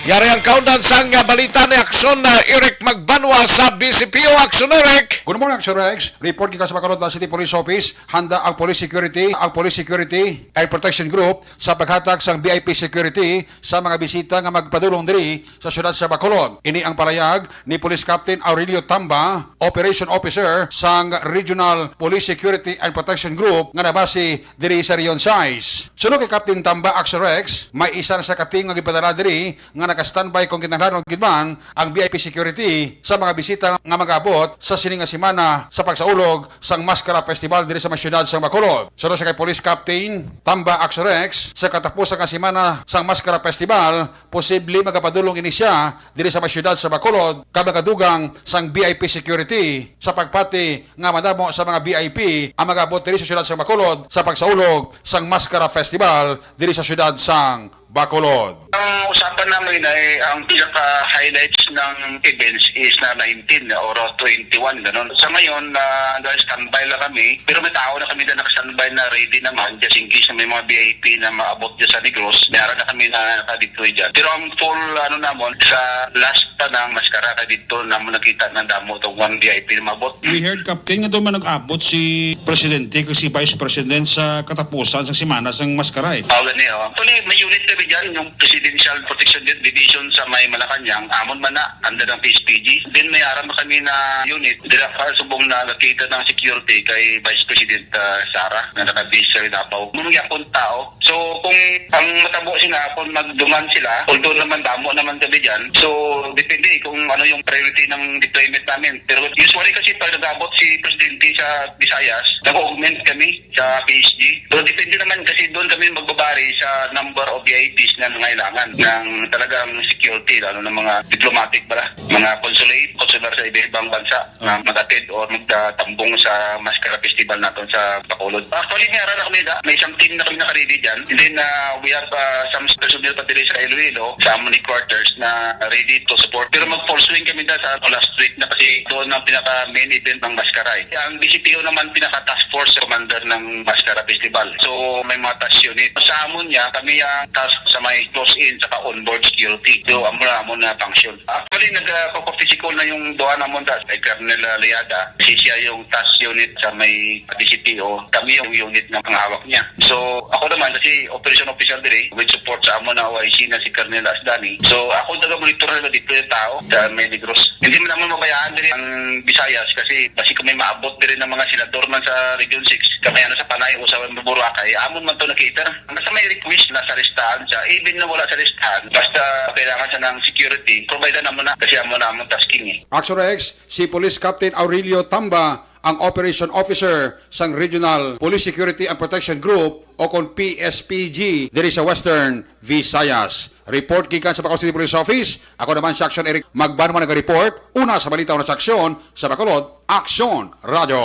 Yari ang kaundan sang, ah, balita ni Aksyon na Eric Magbanwa sa B C P O. Aksyon, Eric. Good morning, Aksyon Rex. Report gikan sa Bacolod City Police Office. Handa ang Police Security, ang Police Security and Protection Group sa paghatag sang V I P security sa mga bisita nga magpadulong diri sa siyudad sa Bacolod. Ini ang parayag ni Police Captain Aurelio Tamba, Operation Officer sang Regional Police Security and Protection Group nga nabase diri sa Region sais. Suno kay Captain Tamba, Action Rex, may isa na sa ka-team nga gipadala diri nga naka-standby kung kinahanglan gid man ang V I P security sa mga bisita nga mag-abot sa sini nga semana sa pagsaulog sang Mascara Festival diri sa may siyudad sang Bacolod. Suno sa kay Police Captain Tamba Action Rex, sa katapusan nga semana sang Mascara Festival, posible magapadulong ini siya diri sa may siyudad sa Bacolod, kag magadugang sang V I P security sa pagpati nga madamo sa mga V I P ang mag-abot diri sa siyudad sa Bacolod sa pagsaulog sang Mascara Festival diri sa siyudad sang Bacolod. Ang usapan namin ay ang pinaka-highlights ng events is na nineteen or twenty-one, ganun. Sa ngayon, ah, naka-standby lang kami, pero may tao na kami na naka-standby na ready naman just in case na may mga V I P na maabot dyan sa Negros, may ara na kami na naka-deploy dyan. Pero ang full, ano naman, sa last pa ng Mascara, kay dito naman nakita na damo tong one V I P na maabot. We heard, Captain, nga doon man nag-abot si Presidente kag si Vice President sa katapusan sang semana sang Mascara, eh. Oh, gani, oh. Actually, may unit na Diyan, yung Presidential Protection Di-, Division sa may Malacañang, amon man na, under ng P S P G. Then may ara man kami na unit, dira ka subong na nakita ng security kay Vice President, ah, Sara, na naka-base sa Davao. Muna akong tao. So, kung ang matabo sila, kung magdungan sila, although naman damo naman kami dyan, so, depende kung ano yung priority ng deployment namin. Pero usually kasi pag nag-abot si Presidente sa Visayas, nag-augment kami sa P S G. Pero depende naman kasi doon kami magbabari sa number of V I Ps na nangailangan ng talagang security, lalo ng mga diplomatic pala, mga consulate, consular sa iba-ibang bansa na mag-attend or magtatambong sa Maskara Festival naton sa Bacolod. Actually, may ara na kami da. May isang team na kami naka-ready dyan. And then, uh, we have, uh, some personnel pa diri sa Iloilo, sa amon quarters na ready to support. Pero mag-full swing kami da sa last week na kasi doon ang pinaka-main event ng Maskara, eh. Ang D C P O naman pinaka-task force commander ng Maskara Festival. So, may mga task unit. Sa amon niya, kami ang task sa may close-in saka onboard security. So, amo na, amo na function. Actually, nag-, uh, physical na yung duha namon da, kay Colonel, uh, Liada. Kasi siya yung task unit sa may D C P O. Kami yung unit na pangahawak niya. So, ako naman, kasi operation officer diri, with support sa amo na O I C na si Colonel Asdani. So, ako taga-monitor na dito yung tao sa may Negros. Hindi man naman mabayaan diri ang Visayas kasi basi kung may maabot diri ng mga senador man sa Region six, kami ano sa Panay o sa Boracay, amon man to na-cater. Basta may request na sa listahan siya, even na wala sa listahan, basta kailangan siya ng security, provide na mo na kasi amo na among tasking eh. Action X, si Police Captain Aurelio Tamba ang operation officer sang Regional Police Security and Protection Group o kon P S P G diri sa Western Visayas. Report gikan sa Bacolod City Police Office. Ako naman si Action Eric Magbanwa naga-report. Una sa balita, una sa aksyon sa Bacolod, Aksyon Radio.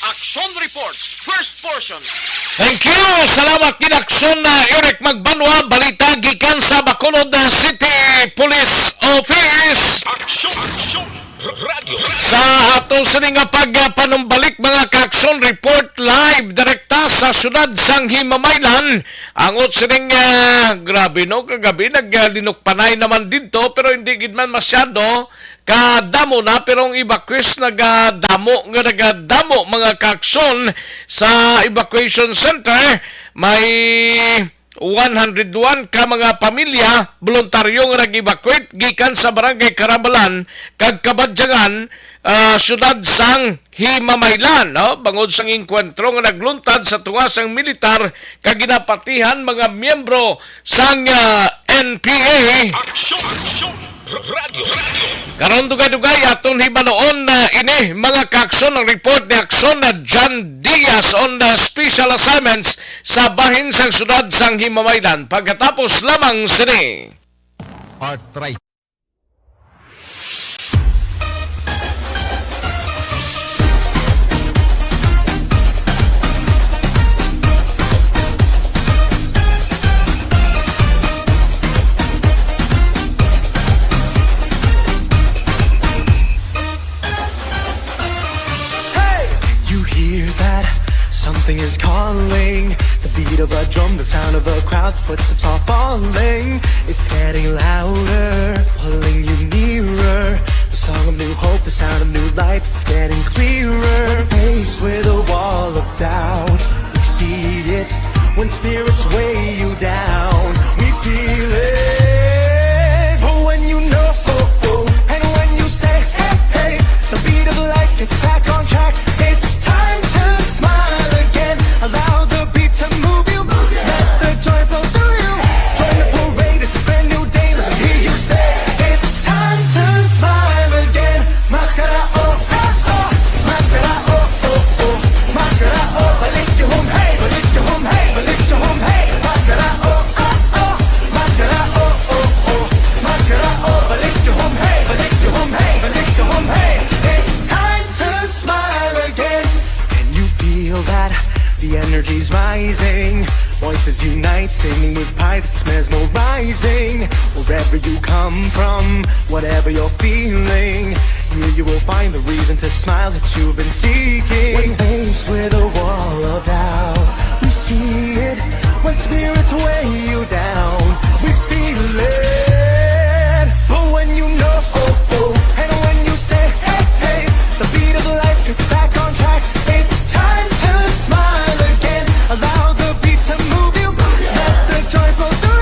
Action Report, first portion. Thank you. Salamat gid, Aksyon, uh, Eric Magbanwa. Balita gikan sa Bacolod, uh, City Police Office. Aksyon, Aksyon Radio. Sa ato sini nga pagpanumbalik, mga ka-aksyon, report live direkta sa siyudad sang Himamaylan. Angot sining, ah, grabe, no, kagabi naglinukpanay naman didto, pero hindi gid man masyado kadamo na, pero ang evacuees nagadamo nga nagadamo, mga ka-aksyon, sa evacuation center. May one hundred one ka mga pamilya, boluntaryo nga nag-evacuate gikan sa Barangay Carabalan kag Kabadyangan, ah, siyudad sang Himamaylan, no? Bangod sang engkwentro nga nagluntad sa tunga sang militar kag ginapatihan mga miyembro sang, ah, N P A. Aksyon! Aksyon! Radyo, radyo. Karon, dugay-dugay, aton hibaluon na ini, mga ka-aksyon, ang report ni Aksyon na John Diaz on the special assignments sa bahin sang siyudad sang Himamaylan. Pagkatapos lamang sini. Part three. Hey! You hear that? Something is calling. The beat of a drum, the sound of a crowd, footsteps are falling. It's getting louder, pulling you nearer. The song of new hope, the sound of new life, it's getting clearer. When faced with a wall of doubt, we see it. When spirits weigh you down, we feel it. But when you know, and when you say, hey, hey, the beat of life gets back on track. It's time to smile again. Allow the beat to move you. Let the joy flow through you. Join the parade, it's a brand new day. Let me hear you say, it's time to smile again. Maskara, oh, oh, oh. Maskara, oh, oh, oh. Maskara, oh, balik yung hum, hey, balik yung hum, hey, balik yung hum, hey. Maskara, oh, oh, oh. Maskara, oh, oh, oh. Maskara, oh, balik yung hum, hey, balik yung hum, hey, balik yung hum, hey. It's time to smile again. Can you feel that? The energy's rising. Voices unite, singing with pride, it's mesmerizing. Wherever you come from, whatever you're feeling, here you will find the reason to smile that you've been seeking. When faced with a wall of doubt, we see it. When spirits weigh you down, we feel it. But when you know, oh, oh, and when you say, hey, hey, the beat of life gets back on track. It's time to smile again. Allow the beat to move you. Let the joy flow through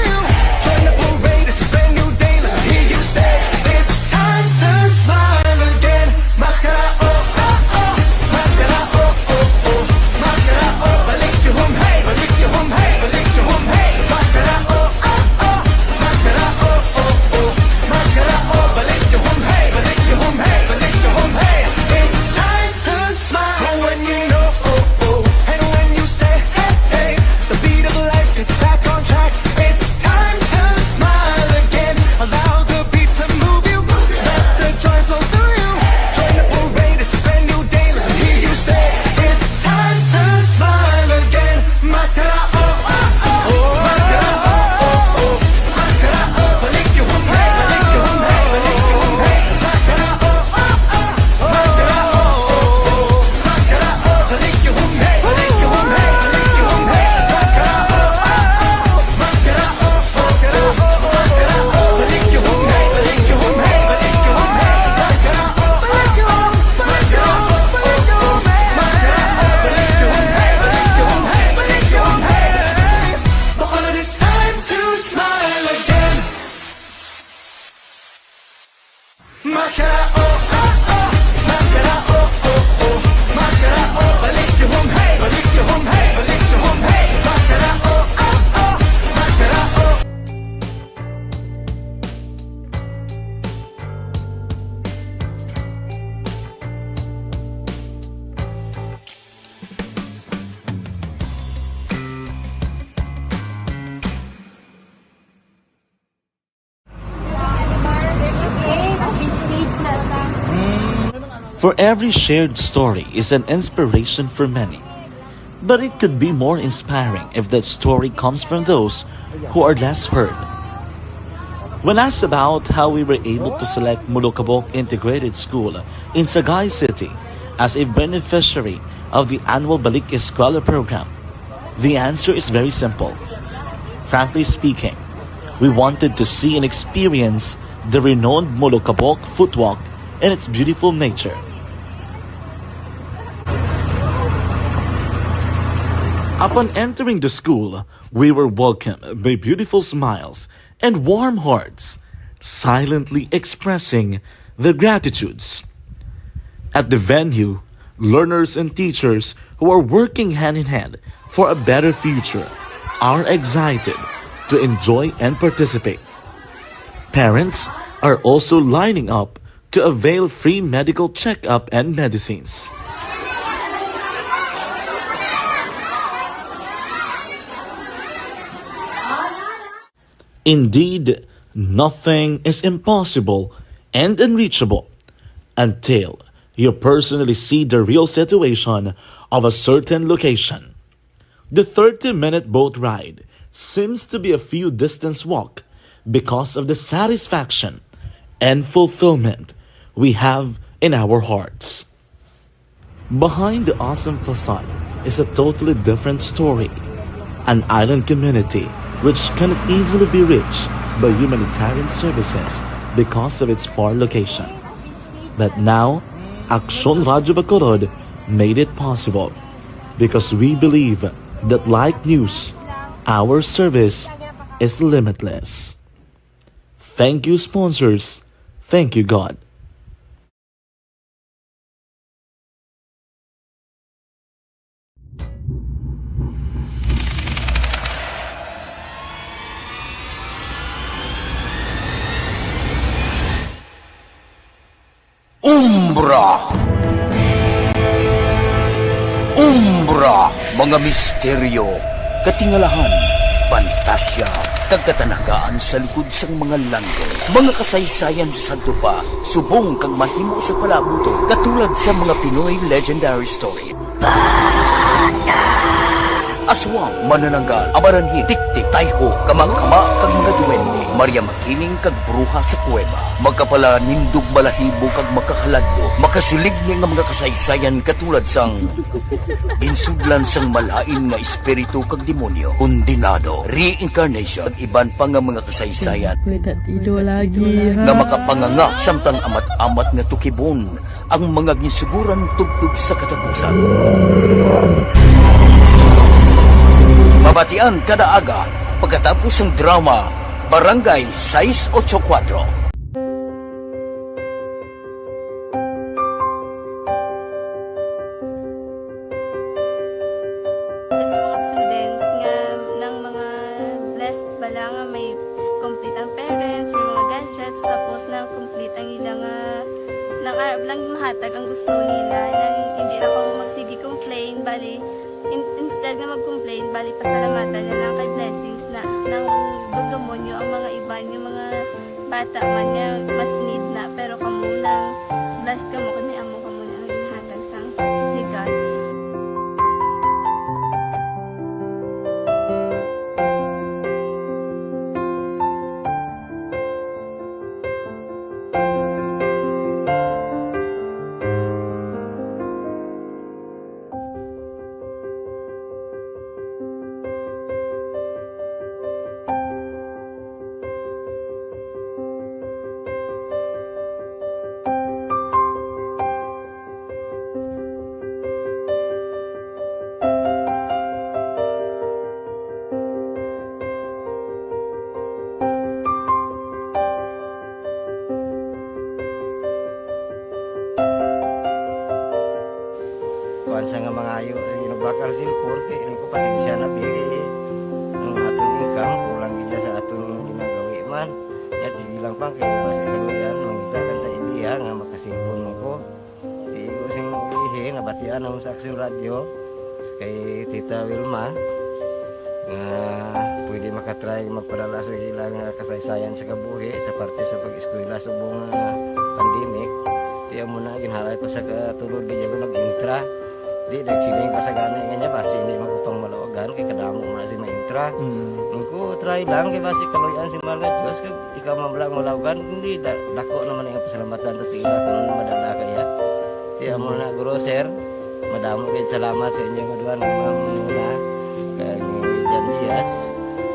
For every shared story is an inspiration for many. But it could be more inspiring if that story comes from those who are less heard. When asked about how we were able to select Molokabok Integrated School in Sagay City as a beneficiary of the annual Balik Eskwela program, the answer is very simple. Frankly speaking, we wanted to see and experience the renowned Molokabok Footwalk and its beautiful nature. Upon entering the school, we were welcomed by beautiful smiles and warm hearts, silently expressing their gratitudes. At the venue, learners and teachers who are working hand in hand for a better future are excited to enjoy and participate. Parents are also lining up to avail free medical checkup and medicines. Indeed, nothing is impossible and unreachable until you personally see the real situation of a certain location. The thirty-minute boat ride seems to be a few distance walk because of the satisfaction and fulfillment we have in our hearts. Behind the awesome facade is a totally different story, an island community which cannot easily be reached by humanitarian services because of its far location. But now, Aksyon Radyo Bacolod made it possible because we believe that, like news, our service is limitless. Thank you, sponsors. Thank you, God. Umbra. Umbra, mga misteryo, katingalahan, pantasya, kag katanagaan sa likod sang mga langit. Mga kasaysayan sa sadto pa, subong kag mahimo sa palabuton, katulad sa mga Pinoy legendary story. Aswang, manananggal, amaranhit, tiktik, tayho, kama-kama, kag mga duwende. Maria Makiling kag bruha sa kuweba. Makapalanindog, balahibo, kag makahaladlok. Makasiling ni nga mga kasaysayan katulad sang ginsudlan sang malain nga espiritu kag demonyo, kondenado, reincarnation, kag iban pa nga mga kasaysayan May tatido lagi, ha? nga makapanganga samtang amat-amat nga tukibon ang mga ginsuguran tubtob sa katapusan. Mabatian kada aga pagkatapos sang drama Barangay sais ocho kuwatro. Sa mga students nga nang mga blessed bala nga may complete ang parents, may mga gadgets, tapos nang complete ang ila nga nang arab lang mahatag ang gusto nila, nang hindi na ko magsige complain, bali, in- instead nga mag-complain, bali, pasalamatan na lang kay blessings na nang dumdumonyo ang mga iban nga mga bata man nga mas need na, pero kamo lang, blessed kamo kay may amo kamo na nga ginhatag sang ni God. Kuan sa nga mangayo sa ginabakal cellphone, kay rin ko pasensya na, pili ang aton income, kulang gid sa aton ginagawi man. Yat, sige lang pa, kay basi kaluyan, mangita lang ta ideya nga makasilpon mo ko. Di ko sing ulihi, nabatian ako sa Aksyon Radyo, kay Tita Wilma, nga pwede makatry magpadala sa ila nga kasaysayan sa kabuhi sa parte sa pag-eskwela subong nga pandemic. Di amo na, ginharay ko sa katulod, di ako nag-intra. Di, nagsiling ka sa gani nga niya, basi hindi magpapangmalawagan, kay kadamo mo na si ma-intra. Mm. Ang ko, try lang, kay basi kaluyan si mahal nga Diyos, kag ikaw man lang malawagan, hindi, da-, dako naman ang pasalamatan ta sa ila kung madala kaya. Di amo na, guro, sir, madamo kayo salamat sa inyo nga duha nga mga muna, kag ni Jan Diaz,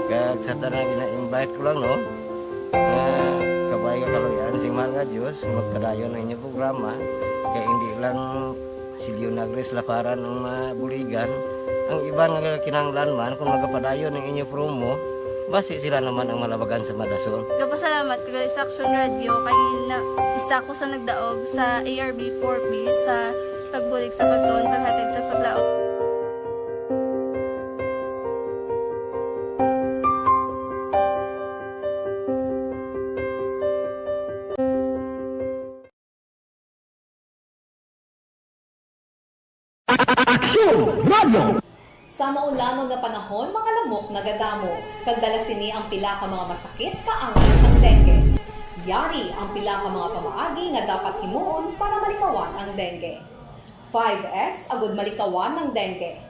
kag sa tanan, gina-invite ko lang, no? Nga kabay nga kaluyan si mahal nga Diyos, magpadayon ang inyong programa, kay hindi lang si Leonagris Laparan ang mabuligan, ang iban nga kinahanglan man, kung magapadayon ang inyong promo, basi sila naman ang malabagan sa madasol. Gapasalamat ko kay sa Action Radio, kay na, isa ko sa nagdaog sa A R B four B sa pagbulig sa pagtuon, paghatag sa paglaom. Aksyon Radio! Sa maulanon nga panahon, mga lamok nagadamo, kag dala sini ang pila ka mga masakit kaangay sang dengue. Yari ang pila ka mga pamaagi nga dapat himuon para malikawan ang dengue. Five S agud malikawan ang dengue.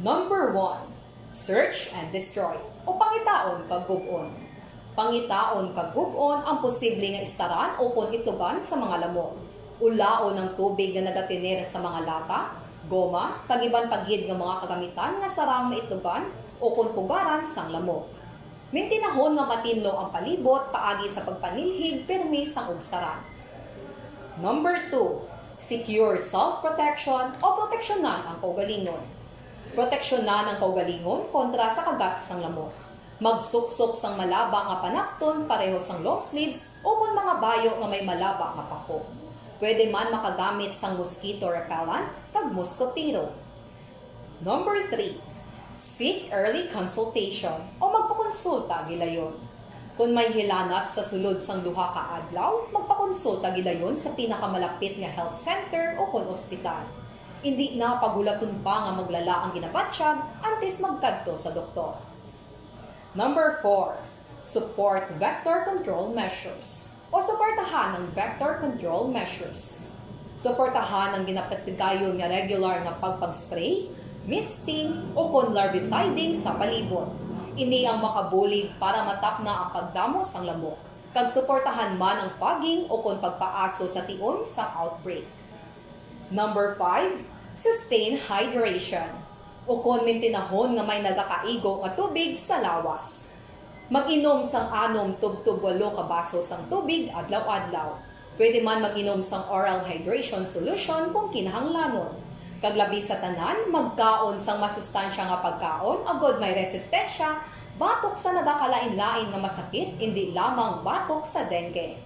Number one, search and destroy, o pangitaon kag gub-on. Pangitaon kag gub-on ang posible nga istaran ukon itlogan sa mga lamok. Ulaon ang tubig nga nagatener sa mga lata, goma, kag iban pa gid nga mga kagamitan nga sarang maitlogan ukon pugaran sang lamok. Mintinahon nga matinlo ang palibot paagi sa pagpanilhig pirmi sang ugsaran. Number two, secure self-protection o proteksyonan ang kaugalingon. Proteksyonan ang kaugalingon kontra sa kagat sang lamok. Magsuksok sang malaba nga panapton pareho sang long sleeves ukon mga bayo nga may malaba nga pako. Pwede man makagamit sang mosquito repellent kag mosquitero. Number three, seek early consultation o magpakonsulta gilayon. Kon may hilanat sa sulod sang duha ka adlaw, magpakonsulta gilayon sa pinakamalapit nga health center ukon ospital. Indi na paghulaton pa nga maglala ang ginabatyag antes magkadto sa doktor. Number four, support vector control measures o suportahan ang vector control measures. Suportahan ang ginapatigayon nga regular nga pagpag-spray, misting, ukon larviciding sa palibot. Ini ang makabulig para matapna ang pagdamo sang lamok, kag suportahan man ang fogging ukon pagpaaso sa tion sang outbreak. Number five, sustain hydration, ukon mintinahon nga may nagakaigo nga tubig sa lawas. Mag-inom sang anom tubtob walo ka baso sang tubig adlaw-adlaw. Pwede man mag-inom sang oral hydration solution kung kinahanglanon. Kag labi sa tanan, magkaon sang masustansya nga pagkaon agod may resistensya batok sa nagakalain-lain nga masakit, indi lamang batok sa dengue.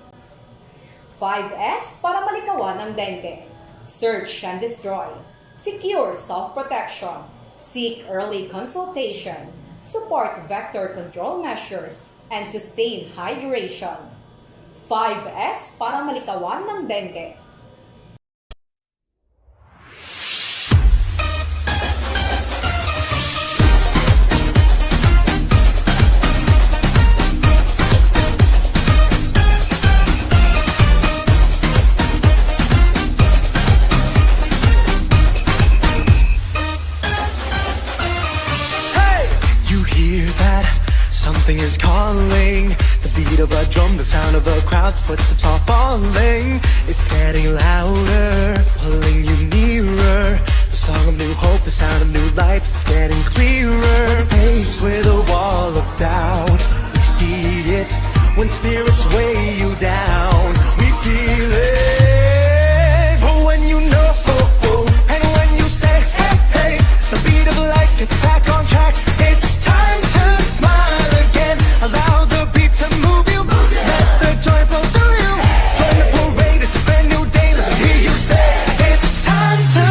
Five S para malikawan ang dengue. Search and destroy. Secure self-protection. Seek early consultation. Support vector control measures. And sustain hydration. Five S para malikawan ang dengue. Hey! You hear that? Something is calling. The beat of a drum, the sound of a crowd, footsteps are falling. It's getting louder, pulling you nearer. The song of new hope, the sound of new life, it's getting clearer. Faced with a wall of doubt, we see it. When spirits weigh you down, we feel it. But when you know, and when you say, hey, hey, the beat of life gets back on track. It's time to smile again. Allow the beat to move you. Let the joy flow through you. Join the parade, it's a brand new day. Let me hear you say, it's time to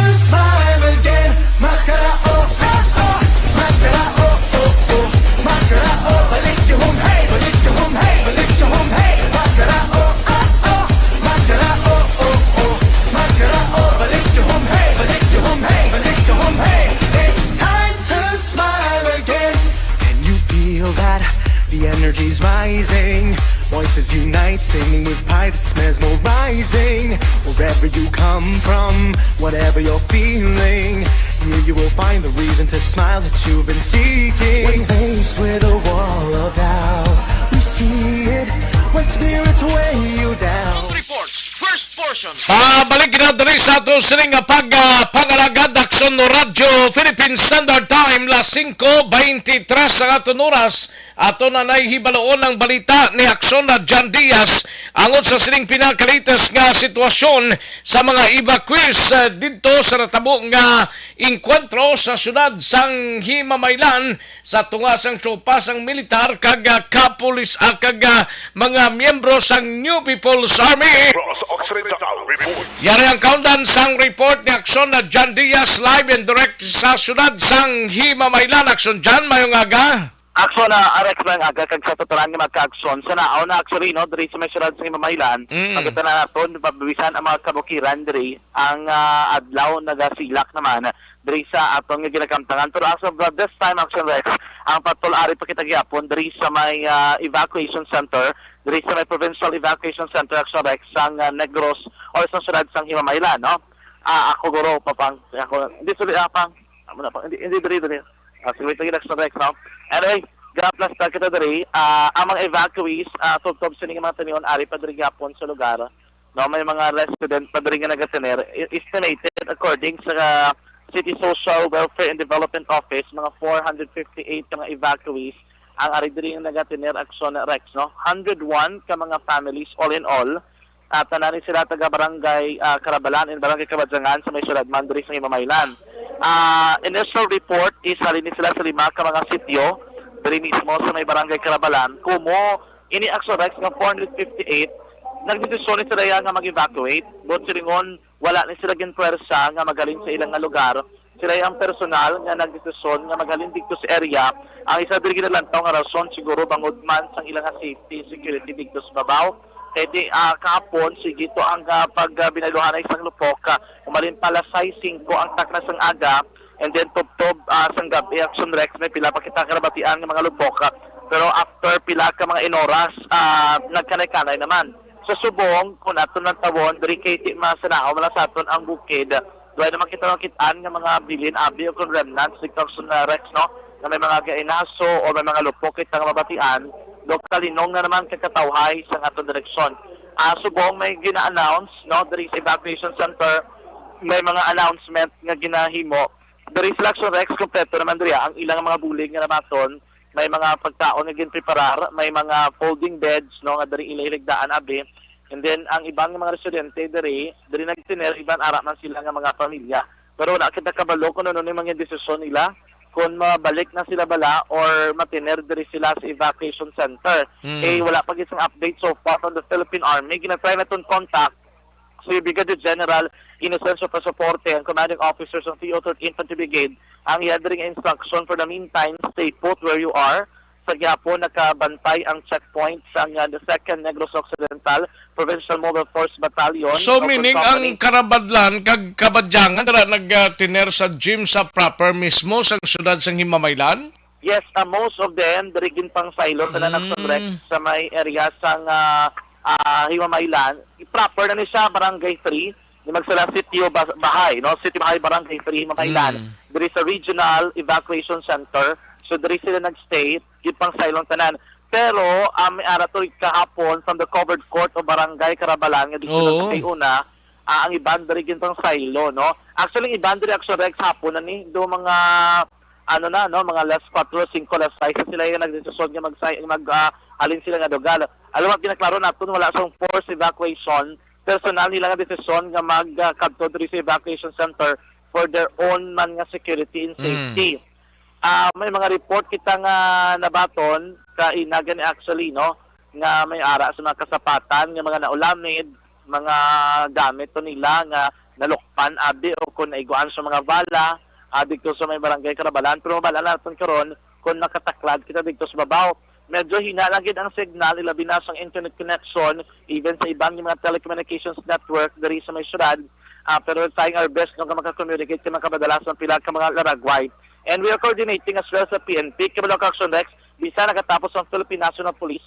Cause unite, singing with pride, it's mesmerizing. Wherever you come from, whatever you're feeling, here you will find the reason to smile that you've been seeking. When faced with a wall of doubt, we see it. When spirits weigh you down. Report, first portion. Pabalik na diri sa ato sining nga pag, ah, pangaragad, Aksyon Radyo Philippine Standard Time, las singko beintitres ang aton oras. Ato na nay hibaloon ang balita ni Aksyon na John Diaz angot sa sining pinakalitas nga sitwasyon sa mga evacuees, ah, didto sa natabo nga engkwentro sa siyudad sang Himamaylan sa tunga sang tropa sang militar kag, ah, kapulis, ah, kag, ah, mga miyembro sang New People's Army. Cross Occidental Report. Yari ang kaundan sang report ni Aksyon na John Diaz, live and direct sa siyudad sang Himamaylan. Aksyon, John, mayong aga. Aksyon na, Rex, mayong aga, kag sa tuturan nga magka-aksyon. Sa naon na, actually, no, diri sa may siyudad sa Himamaylan, Mm. makita na naton, pabisan ang mga kabukiran diri, ang, ah, adlaw nagasilak naman diri sa aton nga ginakamtangan. Pero as of, uh, this time, Aksyon Rex, ang patol ari pa kita gihapon diri sa may, ah, evacuation center, diri sa may provincial evacuation center, Aksyon Rex, sang, ah, Negros or sa siyudad sang Himamaylan, no? Ah, ako, guro, papang, ako, hindi, sorry, ah, pang, amo na, pang, hindi, hindi, diri, diri. Ah, sige, wait lagi, Aksyon Rex, no? Anyway, gaplasta kita diri, ah, ang mga evacuees, ah, tubtob sini nga mga tanion, ari pa diri gihapon sa lugar. No, may mga resident pa diri nga nagatener. E-, estimated, according sa City Social Welfare and Development Office, mga four hundred fifty-eight ka mga evacuees ang ari diri nga nagatener, Aksyon Rex, no? Hundred one ka mga families all in all. At tanan ni sila taga Barangay, ah, Carabalan and Barangay Cabadyangan sa may siyudad man diri sa Himamaylan. Ah, initial report is halin ni sila sa lima ka mga sitio diri mismo sa may Barangay Carabalan. Kumo ini, Aksyon Rex, nga four hundred fifty-eight, nagdesisyon ni sila nga mag-evacuate. Buot silingon, wala ni sila ginpwersa nga maghalin sa ilang nga lugar. Sila ang personal nga nagdesisyon nga maghalin didto sa area. Ang isa diri ginalantaw nga rason siguro bangod man sang ilang nga safety, security didto sa babaw. Kay di, ah, kahapon, sige to ang, ah, pag, ah, binayluhan na isang lupok, ah, umalin pa alas sais singko ang takna sang aga, and then tubtob, ah, sang gab-i, Aksyon Rex, may pila pa kita karabatian nga mga lupok, ah, pero after pila ka mga inoras, ah, nagkanay-kanay naman. Sa subong, kung aton lang tawon, diri kay ti masanahaw man lang sa aton ang bukid. Duhay naman kita makit-an nga mga bilin, abi, o kung remnants, dito sa na Rex, no? Na may mga gainaso o may mga lupok kita nga mabatian, do kalinong na naman kakatawhay sa aton direksyon. Ah, subong may gina-announce, no, diri sa evacuation center, may mga announcement nga ginahimo. Diri sa Aksyon Rex, kompleto naman diri ang ilang mga bulig nga nabaton. May mga pagkaon nga ginpreparar, may mga folding beds, no, nga diri ila hiligdaan, abi. And then, ang iban nga mga residente diri, diri nagtener, iban ara man sila nga mga pamilya. Pero wala kita kabalo kung ano ni mga desisyon nila, kung mabalik na sila bala or matiner diri sila sa evacuation center. Mm. Eh, wala pa gid sang update so far from the Philippine Army. Ginatry naton contact si Brigadier General Inocencio Pasaporte, ang commanding officer sa T O third Infantry Brigade, ang iya diri nga instruction, "For the meantime, stay put where you are." Sa gihapon, nakabantay ang checkpoint sa nga the Second Negros Occidental Provincial Mobile Force Battalion. So, o meaning, Company, ang Karabadlan kag Kabadyangan dira nagtiner sa gym sa proper mismo sa siyudad sang Himamaylan? Yes, uh, most of them diri ginpangsaylo sa Mm. Nanaxon Rex sa may area sang, ah, ah, Himamaylan. Proper na ni siya, Barangay three, ni Magsalas Sitio, Ba-, Bahay, no? City Bahay, Barangay three, Himamaylan. Mm. Diri sa Regional Evacuation Center. So, diri sila nag-stay, ginpangsaylo ang tanan. Pero, ah, may ara to kahapon from the covered court o Barangay Carabalan, nga di ko Oo. nagpatay una, ah, ang iban diri ginpangsaylo, no? Actually, ang iban diri, Aksyon Rex, hapon na ni, do mga, ano na, no, mga alas kwatro, singko, alas sais na sila yung nagdesisyon nga magsay-, mag, ah, halin sila nga lugar. Alam mo, ginaklaro naton, wala sang forced evacuation. Personal nila nga desisyon nga mag, ah, kadto diri sa evacuation center for their own man nga security and Mm. safety. Ah, may mga report kita nga nabaton ka inaga ni actually, no, nga may ara sa mga kasapatan nga mga naulamid, mga gamit to nila nga nalukpan, abi, o kung naiguan sa mga bala, ah, dito sa may barangay Carabalan. Pero mabala naton karon kung makataklad kita dito sa babaw. Medyo hina lang gid ang signal, ilabi na sang internet connection, even sa iban nga mga telecommunications network diri sa may syudad. Ah, pero we're trying our best, no, nga maka-communicate kay makabadalas ang pila ka mga laragway. And we are coordinating as well sa P N P. Kabalo ka, Action Rex, bisan nakatapos ang Philippine National Police,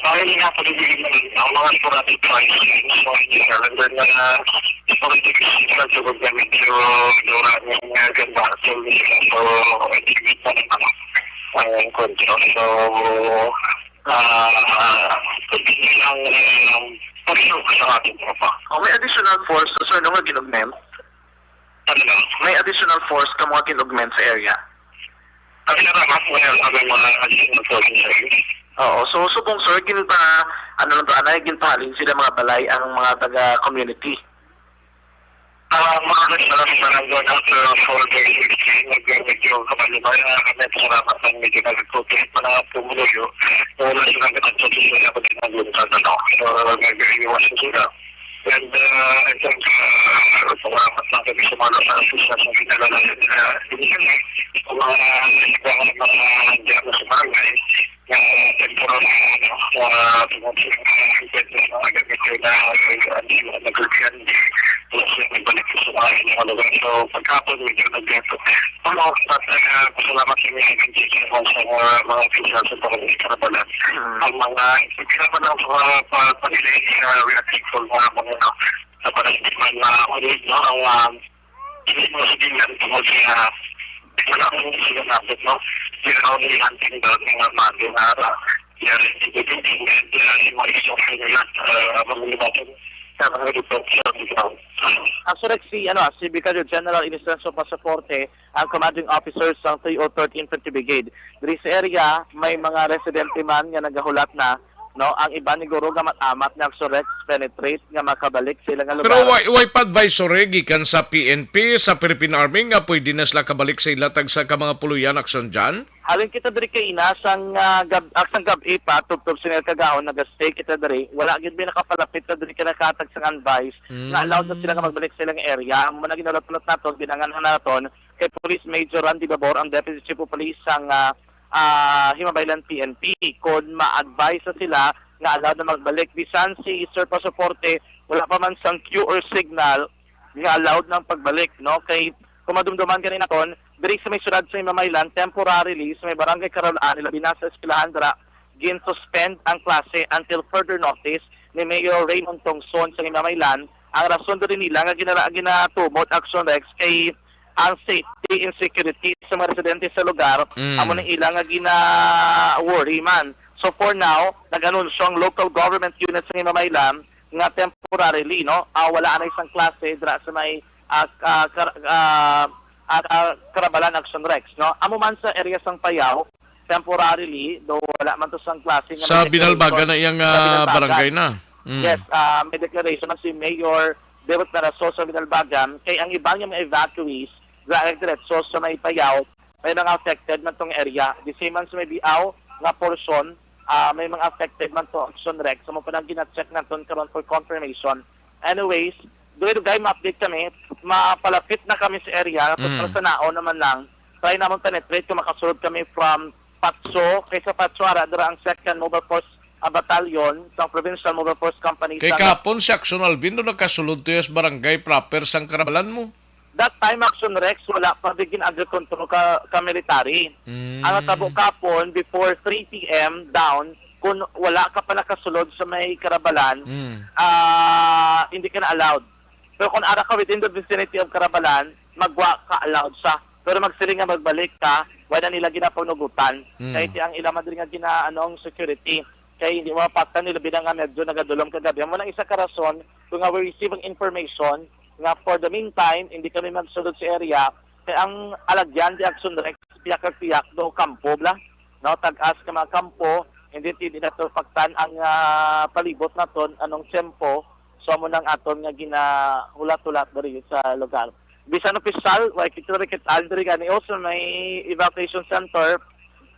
Ay, nga pala din ang mga sporadic price change, mga general, and then, uh, sporadic seasonal tubig na medyo dura ng, uh, ganda. So, so, hindi pa naman ang control. So, uh, continue lang, um, pag-show sa ating tropa. Oh, may additional force, sir, no, nga gin-augment? Ano na? May additional force ka mga gin-augment sa area? Ang salamat mo yan, sabi mo na additional force sa area. Oo. So, subong, sir, ginpa-, ano lang to, anay, ginpahalin sila mga balay ang mga taga-community? Ah, mga nagsalam sa nandun after four days, sixteen, nag-, medyo kabalibay na kami, salamat ng medyo nagkukit, mga pumuluyo. Wala silang katagpo sa sila, pag nagluntad, ano. So, nag-iiwasan sila. And, uh, I think, uh, salamat lang kami sa mga nasa assistance na pinadala natin na binigyan, eh. Sa mga nasigawan ng mga dyan sa barangay, na temporal na, ano, uh, tungkol sa mga, mga gamit na, uh, ano, nagkukyan, wala sila nagbalik sa mga inyong lugar. So, pagkapon, medyo nagkakit. Ano, at, uh, salamat sa mga agency sa mga, mga official sa Barangay Carabalan. Mm. Ang mga, salamat lang sa mga pa-, pagpili, uh, we are thankful mga mga, ano, sa Barangay man na ulit, no, ang, um, hindi mo sabihin lang tungkol sa, uh, wala akong sinasabot, no? Pero ang hunting daw ng mga mado na, uh, yari, hindi ko din, uh, yung mga isang nila, uh, mga lumaban sa mga report sa ground. Ang surek si, ano, si Brigadier General Inicencio Pasaporte, ang commanding officer sang three oh third Infantry Brigade. Diri sa area, may mga residente man nga nagahulat na, no? Ang iban ni guro nga mat-amat nga Action Rex penetrate nga makabalik sa ila nga Pero lugar. Why, why pa advisory gikan sa P N P, sa Philippine Army nga pwede na sila kabalik sa ila tagsa ka mga puloy-an aksyon dyan? Halin kita diri kay ina sang, ah, gab-, ah, sang gab-i pa, tubtob sini kagahon, naga-stay kita diri. Wala gid may nakapalapit na diri ka nakatag sang advice nga allowed na sila nga Mm. magbalik sa ilang area. Amo na ginahulat-hulat naton, binangan naton kay Police Major Randy Babor, ang Deputy Chief of Police sang, ah, ah, Himabaylan P N P, kon ma-advise na sila nga allowed na magbalik. Bisan si Sir Pasaporte, wala pa man sang cue or signal nga allowed na ang pagbalik, no? Kay kung madumduman gani naton, diri sa may siyudad sa Himamaylan, temporarily sa may barangay Carabalan, labi na sa eskwelahan dira, gin-suspend ang klase until further notice ni Mayor Raymond Tongson sa Himamaylan. Ang rason diri nila nga ginala-, ginatumod Action Rex kay ang safety and security sa mga residente sa lugar, Mm. amo ni ila nga gina-worry man. So for now, nag-anunsyo ang local government unit sa Himamaylan nga temporarily, no, ah, wala anay sang klase dira sa may, ah, ah, Kar-, ah, ah, ah, Carabalan Action Rex, no? Amo man sa area sang Payao, temporarily, do wala man to sang klase nga Sa may Binalbagan declaration na iyang, sa ah, Binalbagan. Barangay na. Mm. Yes, ah, may declaration na si Mayor Dewot Naraso sa Binalbagan, kay ang iban nga mga evacuees, dira diretso sa may Payao, may mga affected man tong area. The same man sa may Biao nga portion, ah, may mga affected man to Action Rex. So, mo pa lang gina-check naton karon for confirmation. Anyways, dugay-dugay ma-update kami. Mapalapit na kami sa area. Tapos Mm. sa naon naman lang, try namon penetrate kung makasulod kami from Patso. Kay sa Patso, ara dira ang second Mobile Force, ah, Battalion sa Provincial Mobile Force Company Kay sa kapon si Action Alvin, do nakasulod to sa barangay proper sang Carabalan mo? That time, Action Rex, wala pa bigin under control ka, ka military. Mm. Ang natabo kapon, before three P M down, kung wala ka pa nakasulod sa may Carabalan, Mm. ah, hindi ka na allowed. Pero kung ara ka within the vicinity of Carabalan, magwa ka allowed sa. Pero magsiling nga magbalik ka, wala nila ginapangnugutan. Mm. Kay ti ang ila man diri nga gina-, anong security. Kay hindi mapatan nila bilang nga medyo nagadulom kagabi. Amo nang isa ka rason kung nga we receive ang information nga for the meantime, hindi kami magsulod sa area. Kay ang alagyan di Action Rex, piyak kag piyak do kampo bla. No, tag-as ka mga kampo, hindi, hindi nato paktan ang, ah, palibot naton anong tiyempo. So, amo nang aton nga ginahulat-hulat diri sa lugar. Bisan opisyal, wa kita rin kita diri gani, o, sa may evacuation center.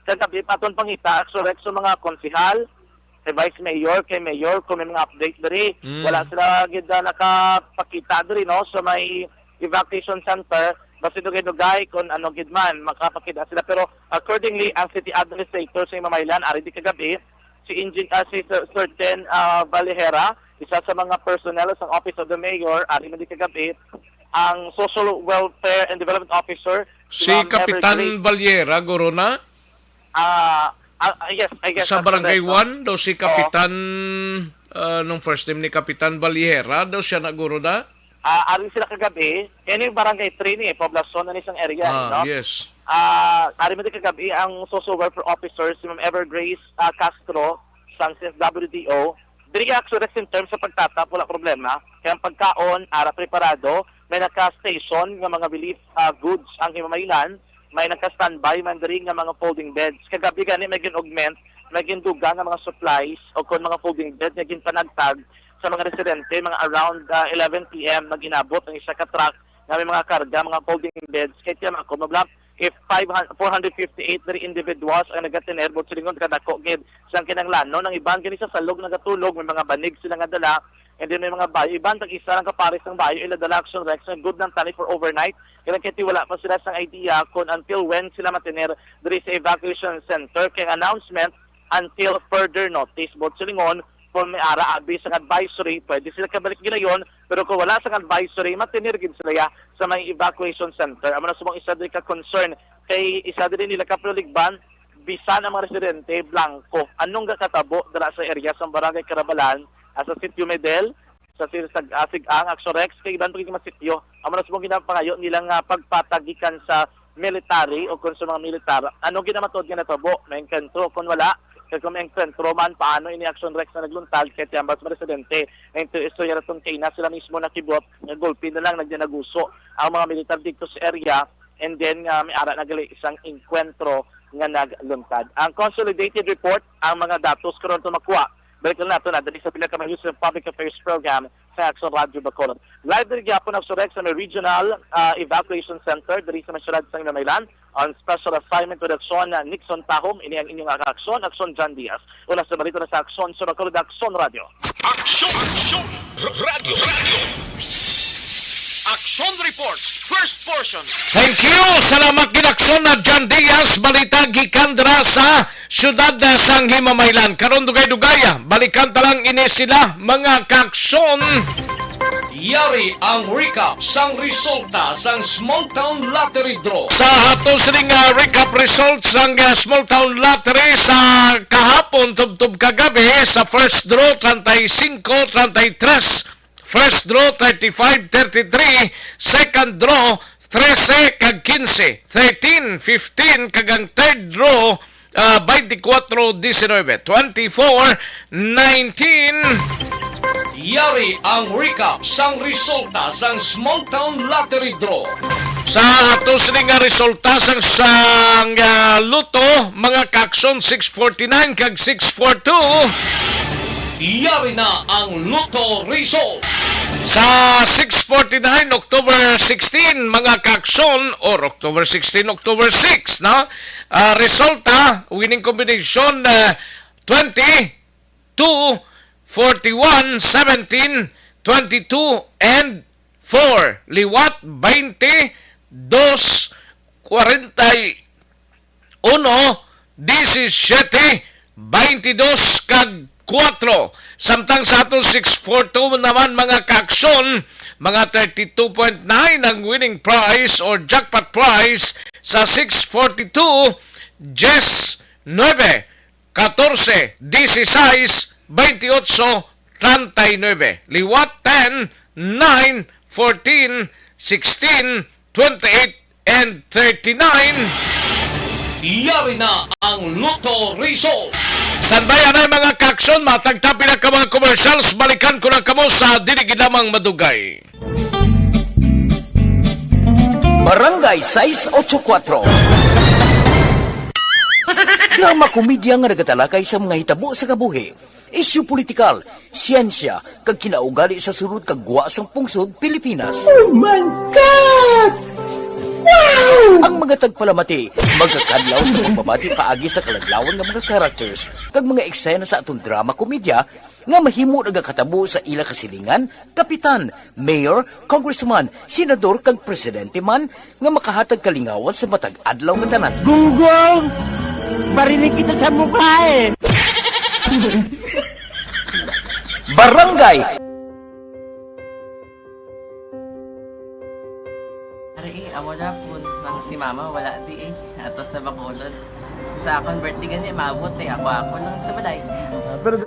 Kagabi pa aton pangita, Action Rex, sa mga konsehal, kay Vice Mayor, kay Mayor, kung may mga update diri. Mm. Wala sila gid, ah, nakapakita diri, no, sa may evacuation center. Basi dugay-dugay kung ano gid man, makapakita sila. Pero accordingly, ang city administrator sa Himamaylan, ari di kagabi, si Engin-, ah, si Sir, Sir Ten, ah, Valejera, isa sa mga personnel sa Office of the Mayor, ari man di kagabi, ang Social Welfare and Development Officer, Si si Ma'am Kapitan Evergreen Valera, guro na? Ah, Ah, ah, yes, I guess Sa that's Barangay correct, no? one daw si Oo. Kapitan, ah, nung first name ni Kapitan Balihera daw siya naguro da? Ah, ari sila kagabi. Kini Barangay three ni, eh, poblasyon na ni sang area, Ah, no? yes. Ah, ari man di kagabi ang social welfare officer, si Ma'am Evergrace, ah, Castro, sang C S W D O. Diri ang action in terms sa pagtatap, wala problema. Kaya ang pagkaon, ara preparado, may naka-station nga mga relief, ah, goods ang Himamaylan, may naka-standby man diri nga mga folding beds. Kagabi gani may gin-augment, may ginduga nga mga supplies o kon mga folding bed nga ginpanagtag sa mga residente, mga around, ah, eleven P M, nag-inabot ang isa ka truck nga may mga karga, mga folding beds. Kay tiyan ako, mabla, if five hundred, four hundred fifty-eight diri individuals ang nagatener, buot silingon kadako gid sang kinahanglanon. Ang iban gani sa salog nagatulog, may mga banig sila nga dala, and then may mga bayo. Iban, tag-isa lang ka pares ng bayo, ila dala, Action Rex, nga good lang tani for overnight. Kaya kay wala pa sila sang idea kung until when sila matener diri sa evacuation center. Kay ang announcement, until further notice. Buot silingon, kung may ara abi sang advisory, pwede sila kabalik gilayon, pero kung wala sang advisory, matener gid sila ya sa may evacuation center. Amo na subong isa diri ka concern kay isa diri nila ka Pinoligban, bisan ang mga residente, blanco. Anong gakatabo dira sa area sa Barangay Carabalan, ah, sa Sitio Medel, sa Sil-, sa, ah, Sigang, Action Rex, kay iban pa gid mga sitio. Amo na subong ginapangayo nila nga pagpatag gikan sa military o kon sa mga militar. Ano ginamatuod nga natabo? May engkwentro o kon wala? Kay kung may engkwentro man, paano ini Action Rex na nagluntad? Kay tiyambas mga residente, ang istorya naton kay na sila mismo nakibot, nga gulpi na lang nagdinaguso ang mga militar dito sa area, and then, ah, may ara na gali isang engkwentro nga nagluntad. Ang consolidated report, ang mga datos karon to makuha. Balik lang nato na dali sa pila ka mga news ng public affairs program sa Action Radio Bacolod. Live diri gyapon ang Surex sa may regional, ah, evacuation center diri sa may siyudad sa Himamaylan. On special assignment with Action, ah, Nixon Tahom, ini ang inyong Action, Action John Diaz. Una sa balita na sa Action sa Bacolod, Action Radio. Action! Action! R-, Radio! Radio! Action Report, first portion. Thank you! Salamat gid, Action na John Diaz. Balita gikan dira sa siyudad, ah, sang Himamaylan. Karon, dugay-dugay, ah, balikan ta lang ini sila, mga ka-aksyon. Yari ang recap sang resulta sang Small Town Lottery Draw. Sa ato sining, ah, recap results sang, ah, Small Town Lottery sa kahapon, tubtob kagabi, sa first draw, treinta y cinco, treinta y tres. First draw, thirty-five, thirty-three. Second draw, trese kag quince. Thirteen, fifteen, kag ang third draw, ah, twenty-four, diecinuebe. Twenty-four, nineteen. Yari ang recap sang resulta sang Small Town Lottery Draw. Sa ato sini nga resulta sang, sang, ah, Lotto, mga ka-aksyon, six forty-nine kag six four two. Yari na ang Lotto result. Sa six forty-nine, October sixteen, mga ka-aksyon, or October sixteen, October six, no? Ah, resulta, winning combination, ah, twenty, two, forty-one, seventeen, twenty-two, and four. Liwat, twenty, dos, kwarenta y uno, disisiete, baintidos, kag kuwatro. Samtang sa aton six four two naman, mga ka-aksyon, mga thirty-two point nine ang winning prize or jackpot prize sa six forty-two, diyes nuebe, katorse, disisais, baintiotso, treinta y nuebe. Liwat, ten, nine, fourteen, sixteen, twenty-eight, and thirty-nine. Yari na ang Lotto result. Standby anay, mga ka-aksyon, matag ta pila ka mga commercials, balikan ko lang kamo sa dili gid lamang madugay. Barangay sais ocho kuwatro. Drama komedya nga nagatalakay sa mga hitabo sa kabuhi, isyu politikal, siyensya, kag kinaugali sa sulod kag gwa sang pungsod Pilipinas. Oh my God! Wow! Ang mga tagpalamati magakadlaw sa pagbabati paagi sa kaladlawan nga mga characters kag mga eksena sa aton drama komedya nga mahimo nagakatabo sa ila kasilingan, kapitan, mayor, congressman, senador, kag presidente man nga makahatag kalingawan sa matag adlaw nga tanan. Gunggong! Barinig kita sa mukha eh! Barangay! Ari, eh, amo na. Nang si mama wala di eh. Ato sa Bacolod. Sa akon birthday gani, maabot eh. Ako-ako lang sa balay. Ah, pero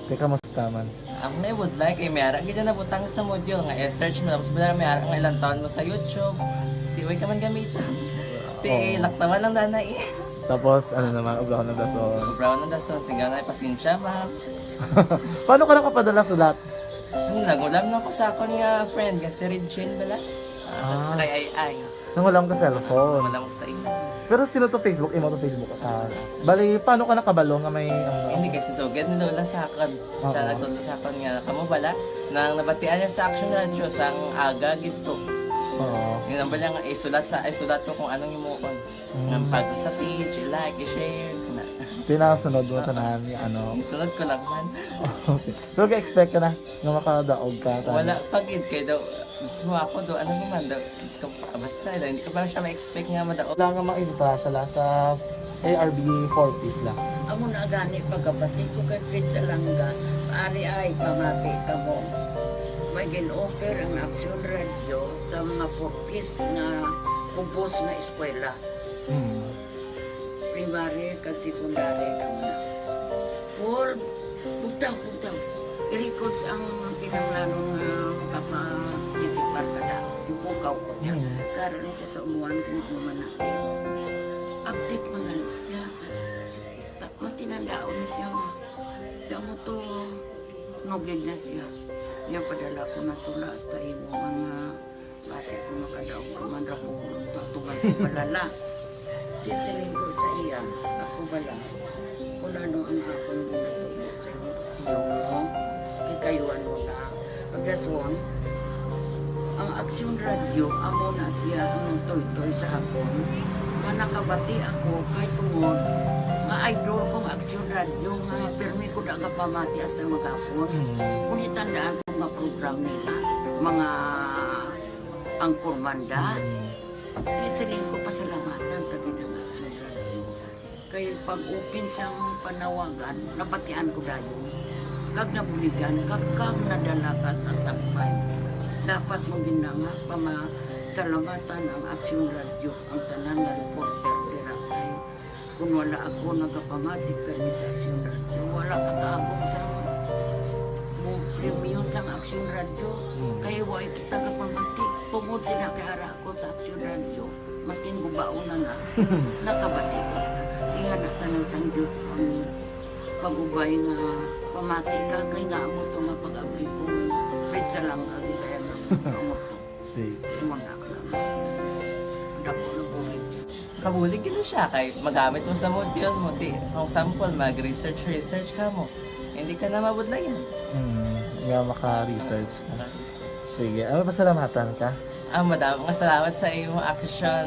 Teka, musta man? Ang nai would like, eh, may ara gid na butang sa module nga i-search mo, tapos wala may ara nga ilang taon mo sa YouTube. Di way ka man gamiton. Di, Oo. Laktawan lang dana eh. Tapos, ano naman, ubrahon ng dason. Ubrahon ng dason, sigaw na, "Pasensya, ma'am." Paano ka nakapadala sulat? Hmm, nag-ulam na ko sa akon nga friend, nga si Regine bala. Ah, Ah. Sa kay Ay Ay. Nangulam ka cellphone. Wala mo sa imo. Pero sino to Facebook? Imo to Facebook? Ah, bali, paano ka nakabalo nga may, ano? Hindi, kay si Sugad ni Lola sa akon. Siya Oo. Nagtudlo sa akon nga, "Kamo bala, nang nabatian niya sa Action Radio, sang aga gid to." Oo. Yun ang bala nga, isulat sa, isulat ko kung anong imuon. Mm. Nga pag sa page, i-like, i-share, kana. Tinasunod mo Oo. Tanan, yung ano. Isunod ko lang man. Okay. Pero ga-expect ka na nga makadaog ka, tanan? Wala pa gid, kay daw, gusto mo ako daw, ano naman daw, Diyos ko, ah, basta, hindi ko pa siya ma-expect nga madaog. Wala nga maintra siya la sa A R B four Ps la. Amo na gani pagkabati ko kay Fred Salanga, ari ay pamati kamo. May gin-offer ang Action Radio sa mga four Ps nga kubos nga eskwela. Mm. Primary kag secondary kamo na. Paul, bugtaw, bugtaw. I-records ang kinahanglanon nga makaparticipar ka na. Ipukaw ko niya. Mm. Karon ni sa umuan kung ano man natin. Update man gani siya. Ta-, matinandaon na siya nga. Kaya mo to, nugid na siya. Niya padala ko na tula hasta imo nga basi ko makadaog ka man ra ko, tatugan ko balala. Di siling ko sa iya, ako bala, kung ano ang akong ginatubo sa inyo, tiyo mo, kikayuan mo na. Pagdason, ang Aksyon Radio, amo na siya ang nagtoytoy sa akon. Nga nakabati ako, kay tungod, nga idol kong Aksyon Radio, nga pirmi ko da nga pamati hasta maghapon. Mm. Kung itandaan ko nga program nila, mga Ang Kurmanda. Mm. Di siling ko pasalamatan ta gid ang Action Radio. Kay pag-open sang panawagan, nabatian ko dayon. Kag nabuligan, kag, kag nadala ka sa tampay. Dapat mo gid na nga pamasalamatan ang Action Radio, ang tanan nga reporter dira kay Kung wala ako nagapamati kani sa Aksyon Radio, wala ka kaabot sa mo premyo sang Aksyon Radio. Hmm. Kay wala kita gapamati. Tungod sila kay ara ako sa Aksyon Radio, maskin gubaon na na, nakabati ko. Ingana ka nang sang Diyos ang pag-ubay nga pamati ka, kay nga amo to nga pag-abli ko, Fred Salanga, di kaya nga amo to. Sige. Imo na, dako na bulig. Kabulig gid na siya kay magamit mo sa module mo. Di, for example, mag-research, research ka mo. Hindi ka na mabudlayan. Mm, nga maka-research ka. Maka-research. Sige, ano, pasalamatan ka? Ah, madamo nga salamat sa imo Action,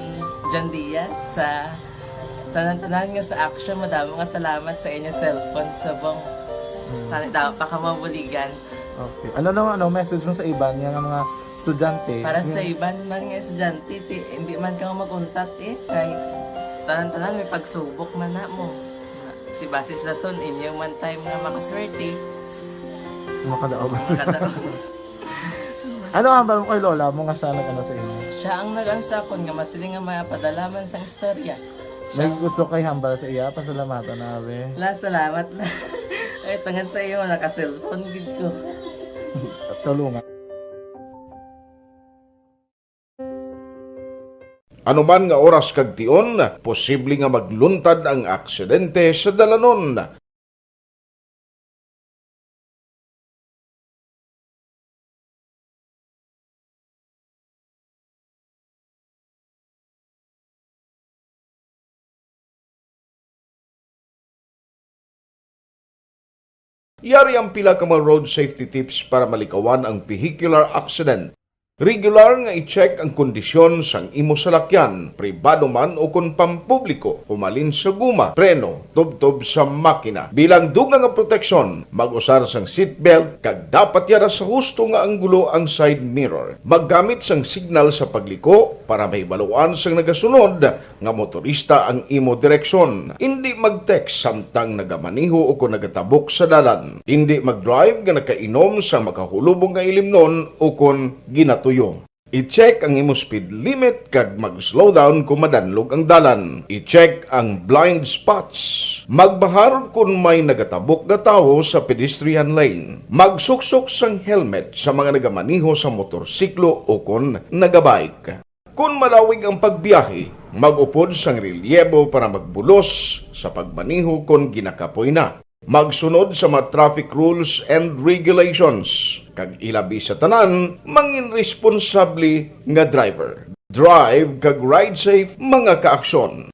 John Diaz, sa tanan-tanan nga sa Action. Madamo nga salamat sa inyo cellphone subong. Mm. Tani, damo pa ka mabuligan. Okay. Ano naman, ano, message mo sa iban nga mga estudyante? Para sa Yung iban man nga estudyante, ti, hindi man ka mag-untat eh. Kay tanan-tanan may pagsubok man na mo. Ti, base sa rason, inyo man time nga makaswerte. Makadaog. Makadaog. Ano ang hambal mo kay lola mo nga siya nag-ano sa imo? Siya ang nag-ano sa akon nga masiling nga mapadala man sang istorya. May gusto kay hambal sa iya, pasalamatan na, abi. La, salamat na. Ay, tungod sa iyo, naka-cellphone gid ko. Tulungan. Anuman nga oras kag tion, posible nga magluntad ang aksidente sa dalanon. Yari ang pila ka mga road safety tips para malikawan ang vehicular accident. Regular nga i-check ang kondisyon sang imo salakyan, pribado man o kon pampubliko, humalin sa guma, preno, tubtob sa makina. Bilang dugang nga proteksyon, mag-usar sang seatbelt kag dapat yara sa husto nga anggulo ang side mirror. Maggamit sang signal sa pagliko para mahibaluan sang nagasunod nga motorista ang imo direksyon. Indi mag-text samtang nagamaneho o kon nagatabok sa dalan. Indi mag-drive nga nakainom sang makahulubong nga ilimnon o kon ginatuyo. I-check ang imo speed limit kag mag-slow down kon madanlog ang dalan. I-check ang blind spots. Magbahar kon may nagatabok nga tawo sa pedestrian lane. Magsuksok sang helmet sa mga nagamaneho sa motorsiklo o kon nagabike. Kon malawig ang pagbiyahe, mag-upod sang relyebo para magbulos sa pagmaneho kon ginakapoy na. Magsunod sa mga traffic rules and regulations, kag ilabi sa tanan, mangin responsable nga driver. Drive kag ride safe, mga kaaksyon.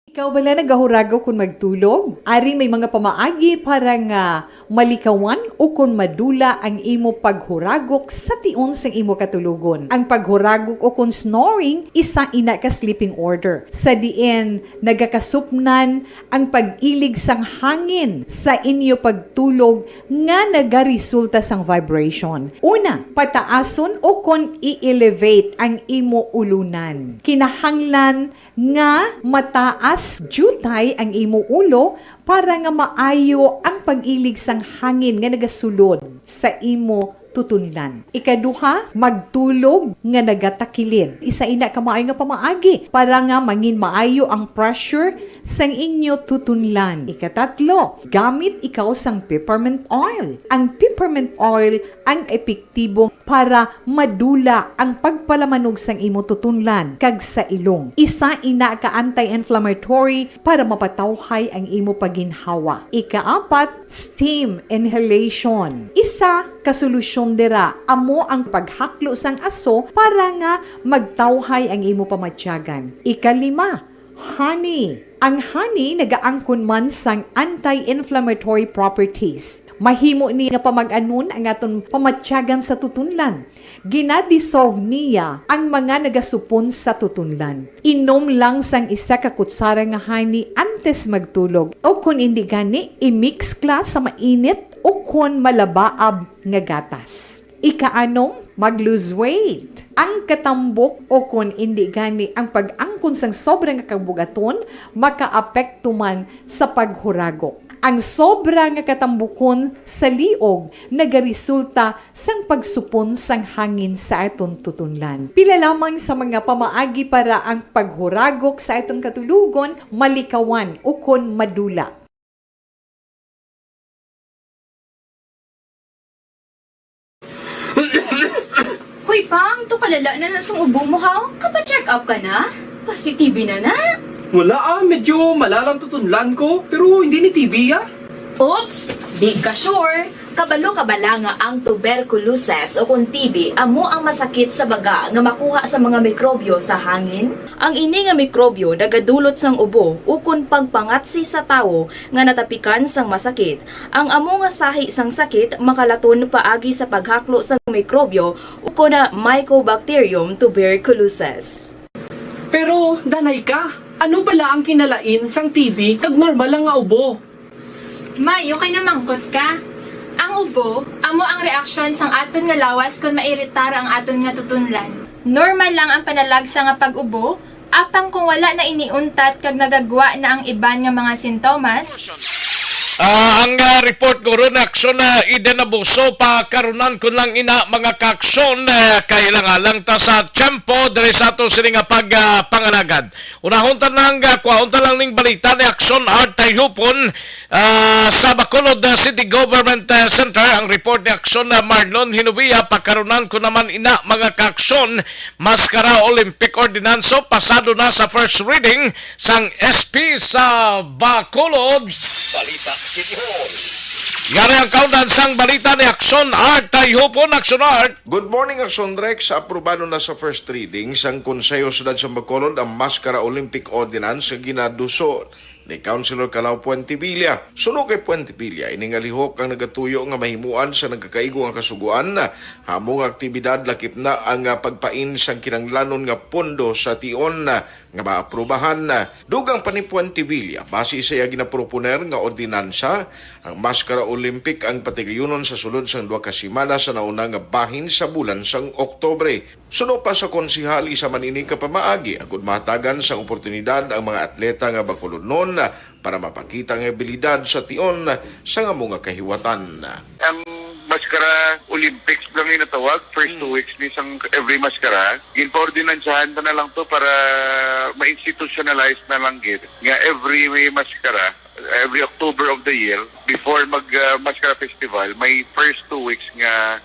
Ikaw bala nagahuragok kon magtulog? Ari may mga pamaagi para nga malikawan o kon madula ang imo paghuragok sa tion sang imo katulogon. Ang paghuragok o kon snoring, isa ina ka sleeping order, sa diin nagakasupnan ang pag-ilig sang hangin sa inyo pagtulog nga nagaresulta sang vibration. Una, pataason o kon i-elevate ang imo ulunan. Kinahanglan nga mataas diutay ang imo ulo para nga maayo ang pag-ilig sang hangin nga nagasulod sa imo tutunlan. Ikaduha, magtulog nga nagatakilid. Isa ina ka maayo nga pamaagi para nga mangin maayo ang pressure sang inyo tutunlan. Ikatatlo, gamit ikaw sang peppermint oil. Ang peppermint oil ang epektibo para madula ang pagpalamanog sang imo tutunlan kag sa ilong. Isa ina ka anti-inflammatory para mapatawhay ang imo pagginhawa. Ikaapat, steam inhalation. Isa ka solusyon dira amo ang paghaklo sang aso para nga magtawhay ang imo pamatyagan. Ikalima, honey. Ang honey nagaangkon man sang anti-inflammatory properties. Mahimo ni nga pamag-anon ang aton pamatyagan sa tutunlan. Ginadissolve niya ang mga nagasupon sa tutunlan. Inom lang sang isa ka kutsara nga honey antes magtulog, o kon indi gani, i-mix kla sa mainit o kon malabaab nga gatas. Ikaanom, mag-lose weight. Ang katambok o kon indi gani ang pag-angkon sang sobra nga kabugaton makaapekto man sa paghuragok. Ang sobra nga katambukon sa liog nagaresulta sang pagsupon sang hangin sa aton tutunlan. Pila lamang sa mga pamaagi para ang paghuragok sa aton katulogon malikawan ukon madula. Hoy, Pang, to kalala na na sang ubo mo, ha? Kapa-check up ka na? Pasi-T B na na? Wala, ah, medyo malalang tutunlan ko, pero hindi ni T B, ah. Oops! Di ka sure? Kabalo ka bala nga ang tuberculosis o kon T B amo ang masakit sa baga nga makuha sa mga mikrobyo sa hangin? Ang ini nga mikrobyo nagadulot sang ubo ukon pagpangatsi sa tawo nga natapikan sang masakit. Ang amo nga sahi sang sakit makalaton paagi sa paghaklo sang mikrobyo ukon na Mycobacterium tuberculosis. Pero, danay ka, ano bala ang kinalain sang T B kag normal lang nga ubo? May, okay na mangkot ka. Ang ubo, amo ang reaksyon sang aton nga lawas kon mairitar ang aton nga tutunlan. Normal lang ang panalagsa nga pag-ubo, apang kung wala na ini untat kag nagagwa na ang iban nga mga sintomas. Ah, ang, ah, report guro ni Aksyon, ah, Eden Abuso, pakarunan ko lang ina mga kaaksyon, ah, kay lang-alang ta sa tiyempo diri sa ato sini nga pag, ah, pangalagad. Unahon ta lang, ah, kwaon ta lang ning balita ni Aksyon Art Tayhupon, ah, sa Bacolod, ah, City Government, ah, Center. Ang report ni Aksyon, ah, Marlon Hinovia, pakarunan ko naman ina mga kaaksyon, maskara Olympic Ordinanso, pasado na sa first reading sang S P sa Bacolod. Balita City Hall. Yari ang kaundan sang balita ni Action Art Tayhupon. Action Art. Good morning, Action Rex. Aprobado na sa first reading sang Konseho Siyudad sa Bacolod ang Maskara Olympic Ordinance nga ginaduso ni Councilor Calao Puentevilla. Suno kay Puentevilla, ini nga lihok ang nagatuyo nga mahimuan sa nagkakaigo nga kasugoan, amo nga aktibidad lakip na ang, ah, pagpain sang kinahanglanon nga pondo sa tion, ah, nga maaprubahan. Dugang pa ni Puentevilla, base sa iya ginaproponer nga ordinansa, ang Maskara Olympic ang patigayunon sa sulod sang duha ka semana sa nauna nga bahin sa bulan sang Oktubre. Suno pa sa konsehal, isa man ini ka pamaagi agud mahatagan sang oportunidad ang mga atleta nga Bacolodnon para mapakita ang abilidad sa tion sang amo nga kahiwatan. Ang Maskara Olympics lang yung natawag, first two weeks ni sang every Maskara. Ginpaordinansahan ta na lang to para ma-institutionalize na lang gid nga every Maskara, every October of the year, before mag, ah, Maskara Festival, may first two weeks nga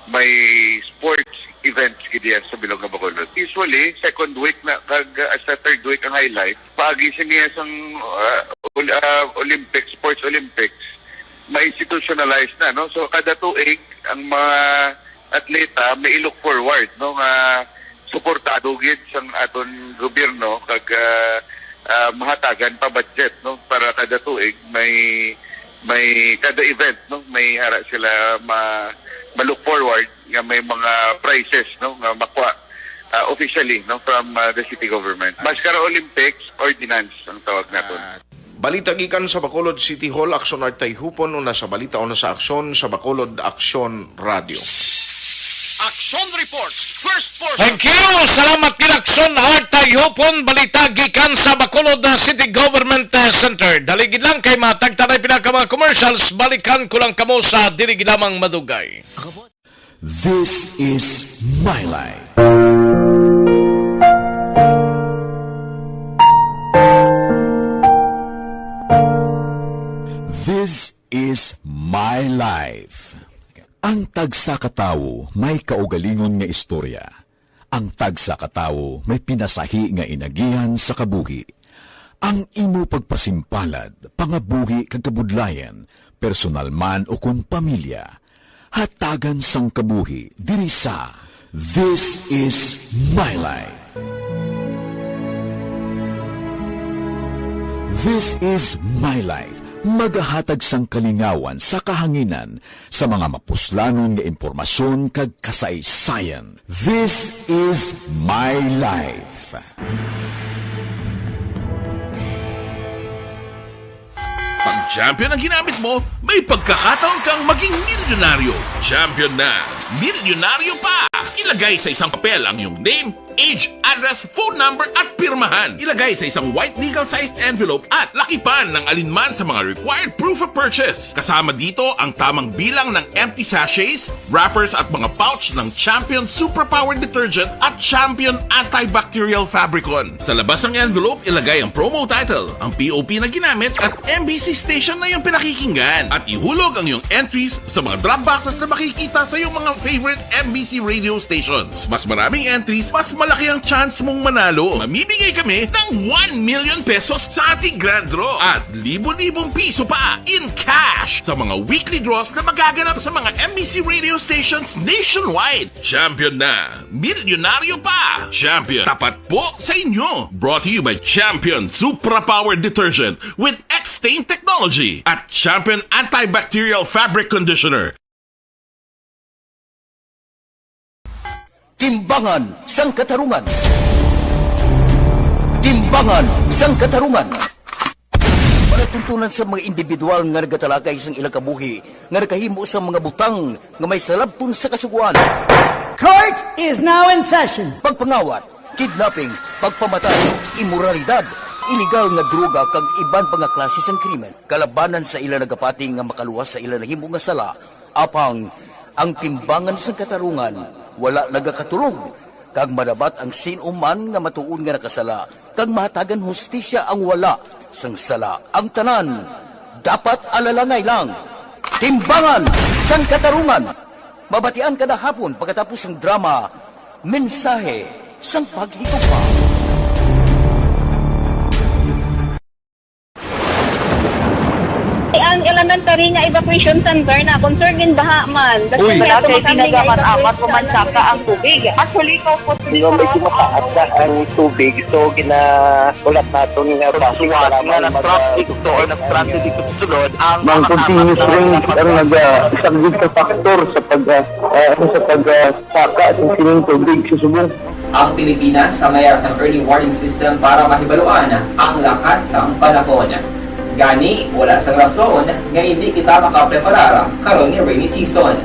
may sports events gid yan sa bilog nga Bacolod. Usually, second week na kag, ah, sa third week ang highlight. Paagi sini sang, ah, Ol-, ah, Olympics, Sports Olympics, ma-institutionalize na, no? So, kada tuig, ang mga atleta may look forward, no, nga suportado gid sang aton gobyerno kag, ah, ah, mahatagan pa budget, no, para kada tuig may, may kada event, no, may ara sila ma, ma-look forward nga may mga prizes, no, nga makuha, ah, officially, no, from, ah, the city government. Maskara Olympics Ordinance ang tawag naton. Ah, balita gikan sa Bacolod City Hall, Action Art Tayhupon, una sa balita, una sa aksyon, sa Bacolod Aksyon Radio. Action Report, first portion. Thank you. Salamat gid, Action Art Tayhupon. Balita gikan sa Bacolod, uh, City Government, uh, Center. Dali gid lang kay matagtanay pila ka mga commercials. Balikan ko lang kamo sa dili gid lamang madugay. This is My Life. This is My Life. Ang tagsa ka tawo may kaugalingon nga istorya. Ang tagsa ka tawo may pinasahi nga inagihan sa kabuhi. Ang imo pagpasimpalad, pangabuhi kag kabudlayan, personal man ukon pamilya, hatagan sang kabuhi diri sa This Is My Life. This Is My Life, magahatag sang kalingawan sa kahanginan sa mga mapuslanon nga impormasyon kag kasaysayan. This Is My Life. Pag champion ang ginamit mo, may pagkakataon kang maging milyonaryo. Champion na, milyonaryo pa! Ilagay sa isang papel ang iyong name, age, address, phone number, at pirmahan. Ilagay sa isang white legal-sized envelope at lakipan ng alinman sa mga required proof of purchase. Kasama dito ang tamang bilang ng empty sachets, wrappers, at mga pouch ng Champion Superpower Detergent at Champion Antibacterial Fabricon. Sa labas ng envelope, ilagay ang promo title, ang P O P na ginamit, at M B C station na iyong pinakikinggan. At ihulog ang iyong entries sa mga drop boxes na makikita sa iyong mga favorite M B C radio stations. Mas maraming entries, mas malaki ang chance mong manalo. Mamimigay kami ng one million pesos sa ating grand draw at libo-libong piso pa in cash sa mga weekly draws na magaganap sa mga M B C radio stations nationwide. Champion na, milyonaryo pa! Champion, tapat po sa inyo! Brought to you by Champion Supra Power Detergent with X-Stain Technology at Champion Antibacterial Fabric Conditioner. Timbangan sang Katarungan. Timbangan sang Katarungan. Palatuntunan sa mga individual nga nagatalakay sang ilang kabuhi nga nakahimo sa mga butang nga may salabton sa kasugoan. Court is now in session. Pagpangawat, kidnapping, pagpamatay, imoralidad, iligal nga droga kag iban pa nga klase sang krimen kalabanan sa ila nagapati nga makaluwas sa ila nahimo nga sala. Apang ang timbangan sang katarungan wala nagakatulog, kag madabat ang sin-o man nga matuod nga nakasala, kag mahatagan hustisya ang wala sang sala. Ang tanan dapat alalangay lang. Timbangan sang Katarungan, mabatian kada hapon pagkatapos sang drama Mensahe sang Paghigugma. Ang Elementary nga evacuation center na, concern din baha man. Kasi Uy. Wala kay tinaga man amat ko man saka ang tubig. Actually, ko po Di ba, medyo mataas na ang tubig, so ginaulat naton nga basi Suwat para nga mag- nag-traffic to or nag-traffic dito sa sulod, ang Mang mga continuous tapat na rain ang nag-, nagsaglit sa factor sa pag, ah, ah, sa pag, ah, saka sa sining tubig sa subong. Ang Pilipinas sa mayar sang early warning system para mahibaluan ang lakat sang panahon. Gani, wala sang rason nga hindi kita makapreparar karon nga rainy season.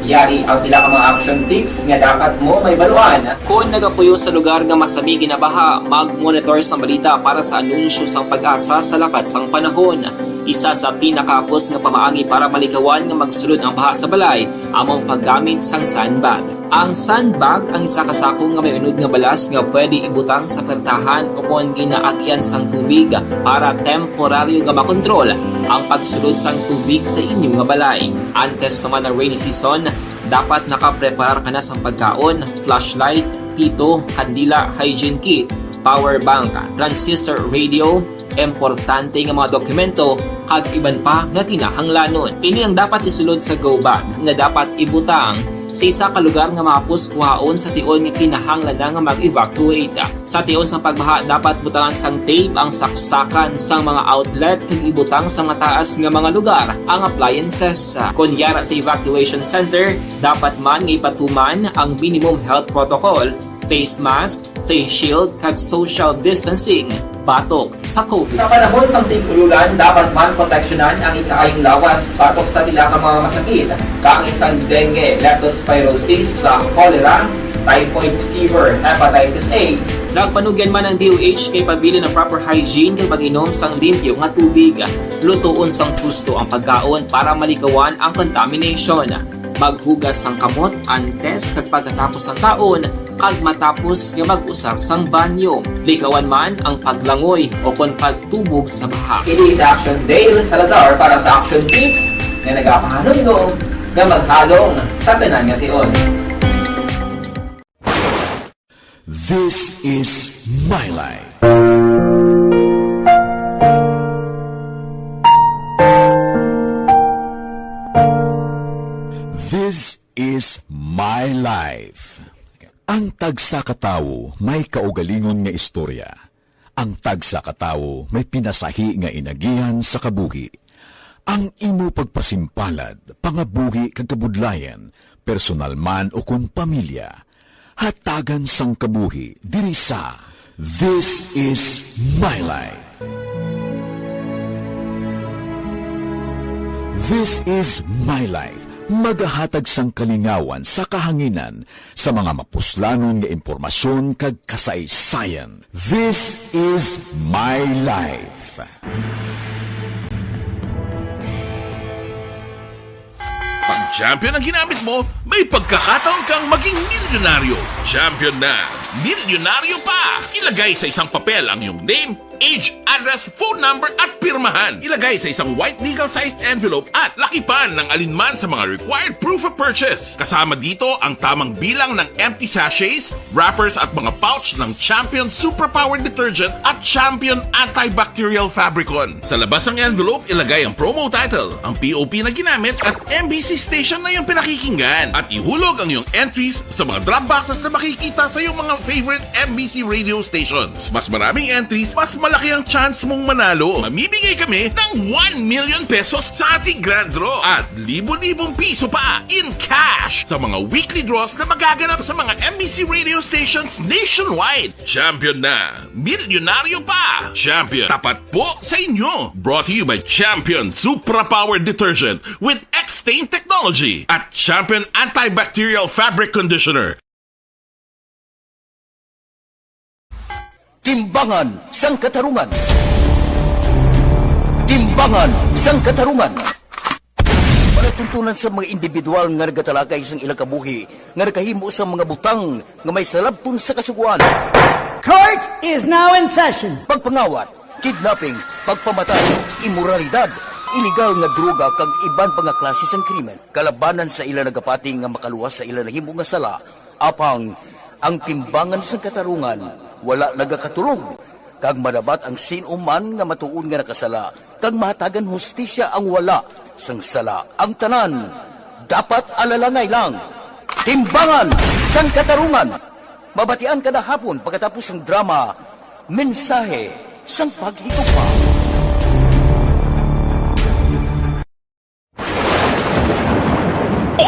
Yari ang pila ka mga action tips nga dapat mo mahibaluan. Kon nagapuyo sa lugar nga masami ginabaha, mag-monitor sang balita para sa anunsyo sang PAGASA sa lakat sang panahon. Isa sa pinakahapos nga pamaagi para malikawan nga magsulod ang baha sa balay amo ang paggamit sang sandbag. Ang sandbag ang isa ka sako nga may unod nga balas nga pwede ibutang sa pertahan o kon ginaagian sang tubig para temporaryo nga makontrol ang pagsulod sang tubig sa inyo nga balay. Antes pa man ang rainy season, dapat nakapreparar ka na sang pagkaon, flashlight, pito, kandila, hygiene kit, power bank, transistor radio, importante nga mga dokumento, kag iban pa nga kinahanglanon. Ini ang dapat isulod sa go bag nga dapat ibutang sa isa ka lugar nga mahapos kuhaon sa tion nga kinahanglan na nga mag-evacuate. Sa tion sang pagbaha, dapat butangan sang tape ang saksakan sang mga outlet kag ibutang sa mataas nga mga lugar ang appliances. Kon yara sa evacuation center, dapat man nga ipatuman ang minimum health protocol, face mask, face shield, kag social distancing batok sa COVID. Sa panahon sang tig-ululan, dapat man proteksyonan ang ikaayong lawas batok sa pila ka mga masakit, kaangay sang dengue, leptospirosis, sa cholera, typhoid fever, hepatitis A. Nagpanugyan man ang D O H kay pabilin ang proper hygiene kag pag-inom sang limpyo nga tubig. Lutoon sang husto ang pagkaon para malikawan ang contamination. Maghugas sang kamot antes kag pagkatapos sang kaon, kag matapos nga mag-usar sang banyo. Likawan man ang paglangoy o kon pagtubog sa baha. Ini si Action Dale Salazar para sa Action Tips nga nagapahanumdom nga maghalong sa tanan nga tion. This is my life. This is my life. Ang tagsa ka tawo may kaugalingon nga istorya. Ang tagsa ka tawo may pinasahi nga inagihan sa kabuhi. Ang imo pagpasimpalad, pangabuhi kag kabudlayan, personal man o kon pamilya, hatagan sang kabuhi diri sa This Is My Life. This Is My Life, magahatag sang kalingawan sa kahanginan sa mga mapuslanon nga impormasyon kag kasaysayan. This Is My Life. Pag champion ang ginamit mo, may pagkakataon kang maging milyonaryo. Champion na, milyonaryo pa! Ilagay sa isang papel ang iyong name, age, address, phone number, at pirmahan. Ilagay sa isang white legal-sized envelope at lakipan ng alinman sa mga required proof of purchase. Kasama dito ang tamang bilang ng empty sachets, wrappers, at mga pouch ng Champion Superpower Detergent at Champion Antibacterial Fabricon. Sa labas ng envelope, ilagay ang promo title, ang P O P na ginamit, at M B C station na iyong pinakikinggan. At ihulog ang iyong entries sa mga drop boxes na makikita sa iyong mga favorite M B C radio stations. Mas maraming entries, mas malaki ang chance mong manalo. Mamimigay kami ng one million pesos sa ating grand draw at libo-libong piso pa in cash sa mga weekly draws na magaganap sa mga M B C radio stations nationwide. Champion na! Milyonaryo pa! Champion, tapat po sa inyo! Brought to you by Champion Supra Power Detergent with X-Stain Technology at Champion Antibacterial Fabric Conditioner. Timbangan sang Katarungan. Timbangan sang Katarungan. Palatuntunan sa mga individual nga nagatalakay sang ilang kabuhi nga nakahimo sa mga butang nga may salabton sa kasugoan. Court is now in session. Pagpangawat, kidnapping, pagpamatay, imoralidad, iligal nga droga kag iban pa nga klase sang krimen kalabanan sa ila nagapati nga makaluwas sa ila nahimo nga sala. Apang ang timbangan sang katarungan wala nagakatulog, kag madabat ang sin-o man nga matuod nga nakasala kag mahatagan hustisya ang wala sang sala. Ang tanan dapat alalangay lang. Timbangan sang Katarungan. Mabatian kada hapon pagkatapos sang drama, Mensahe sang Paghigugma.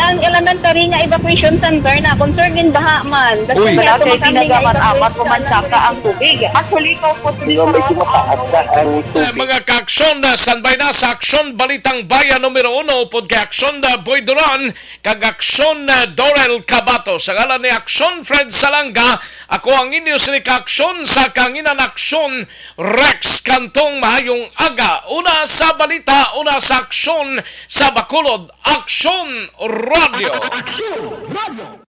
Ang elementary nga evacuation center na concerned in baha man. Uy. Wala kay tinaga man amat o mansaka ang tubig. Actually, ikaw po, Di ba may tumataas na ang tubig? Mga kaaksyon, na standby na sa Aksyon Balitang Bayan numero uno, upod kay Aksyon, na Boy Duran, kag Aksyon, na Dorel Cabato. Sa ngalan ni Aksyon Fred Salanga, ako ang inyo sini kaaksyon sa kanginan aksyon, Rex Cantong. Mahayong aga. Una sa balita, una sa aksyon sa Bacolod, Aksyon Radio. Aksyon Radio.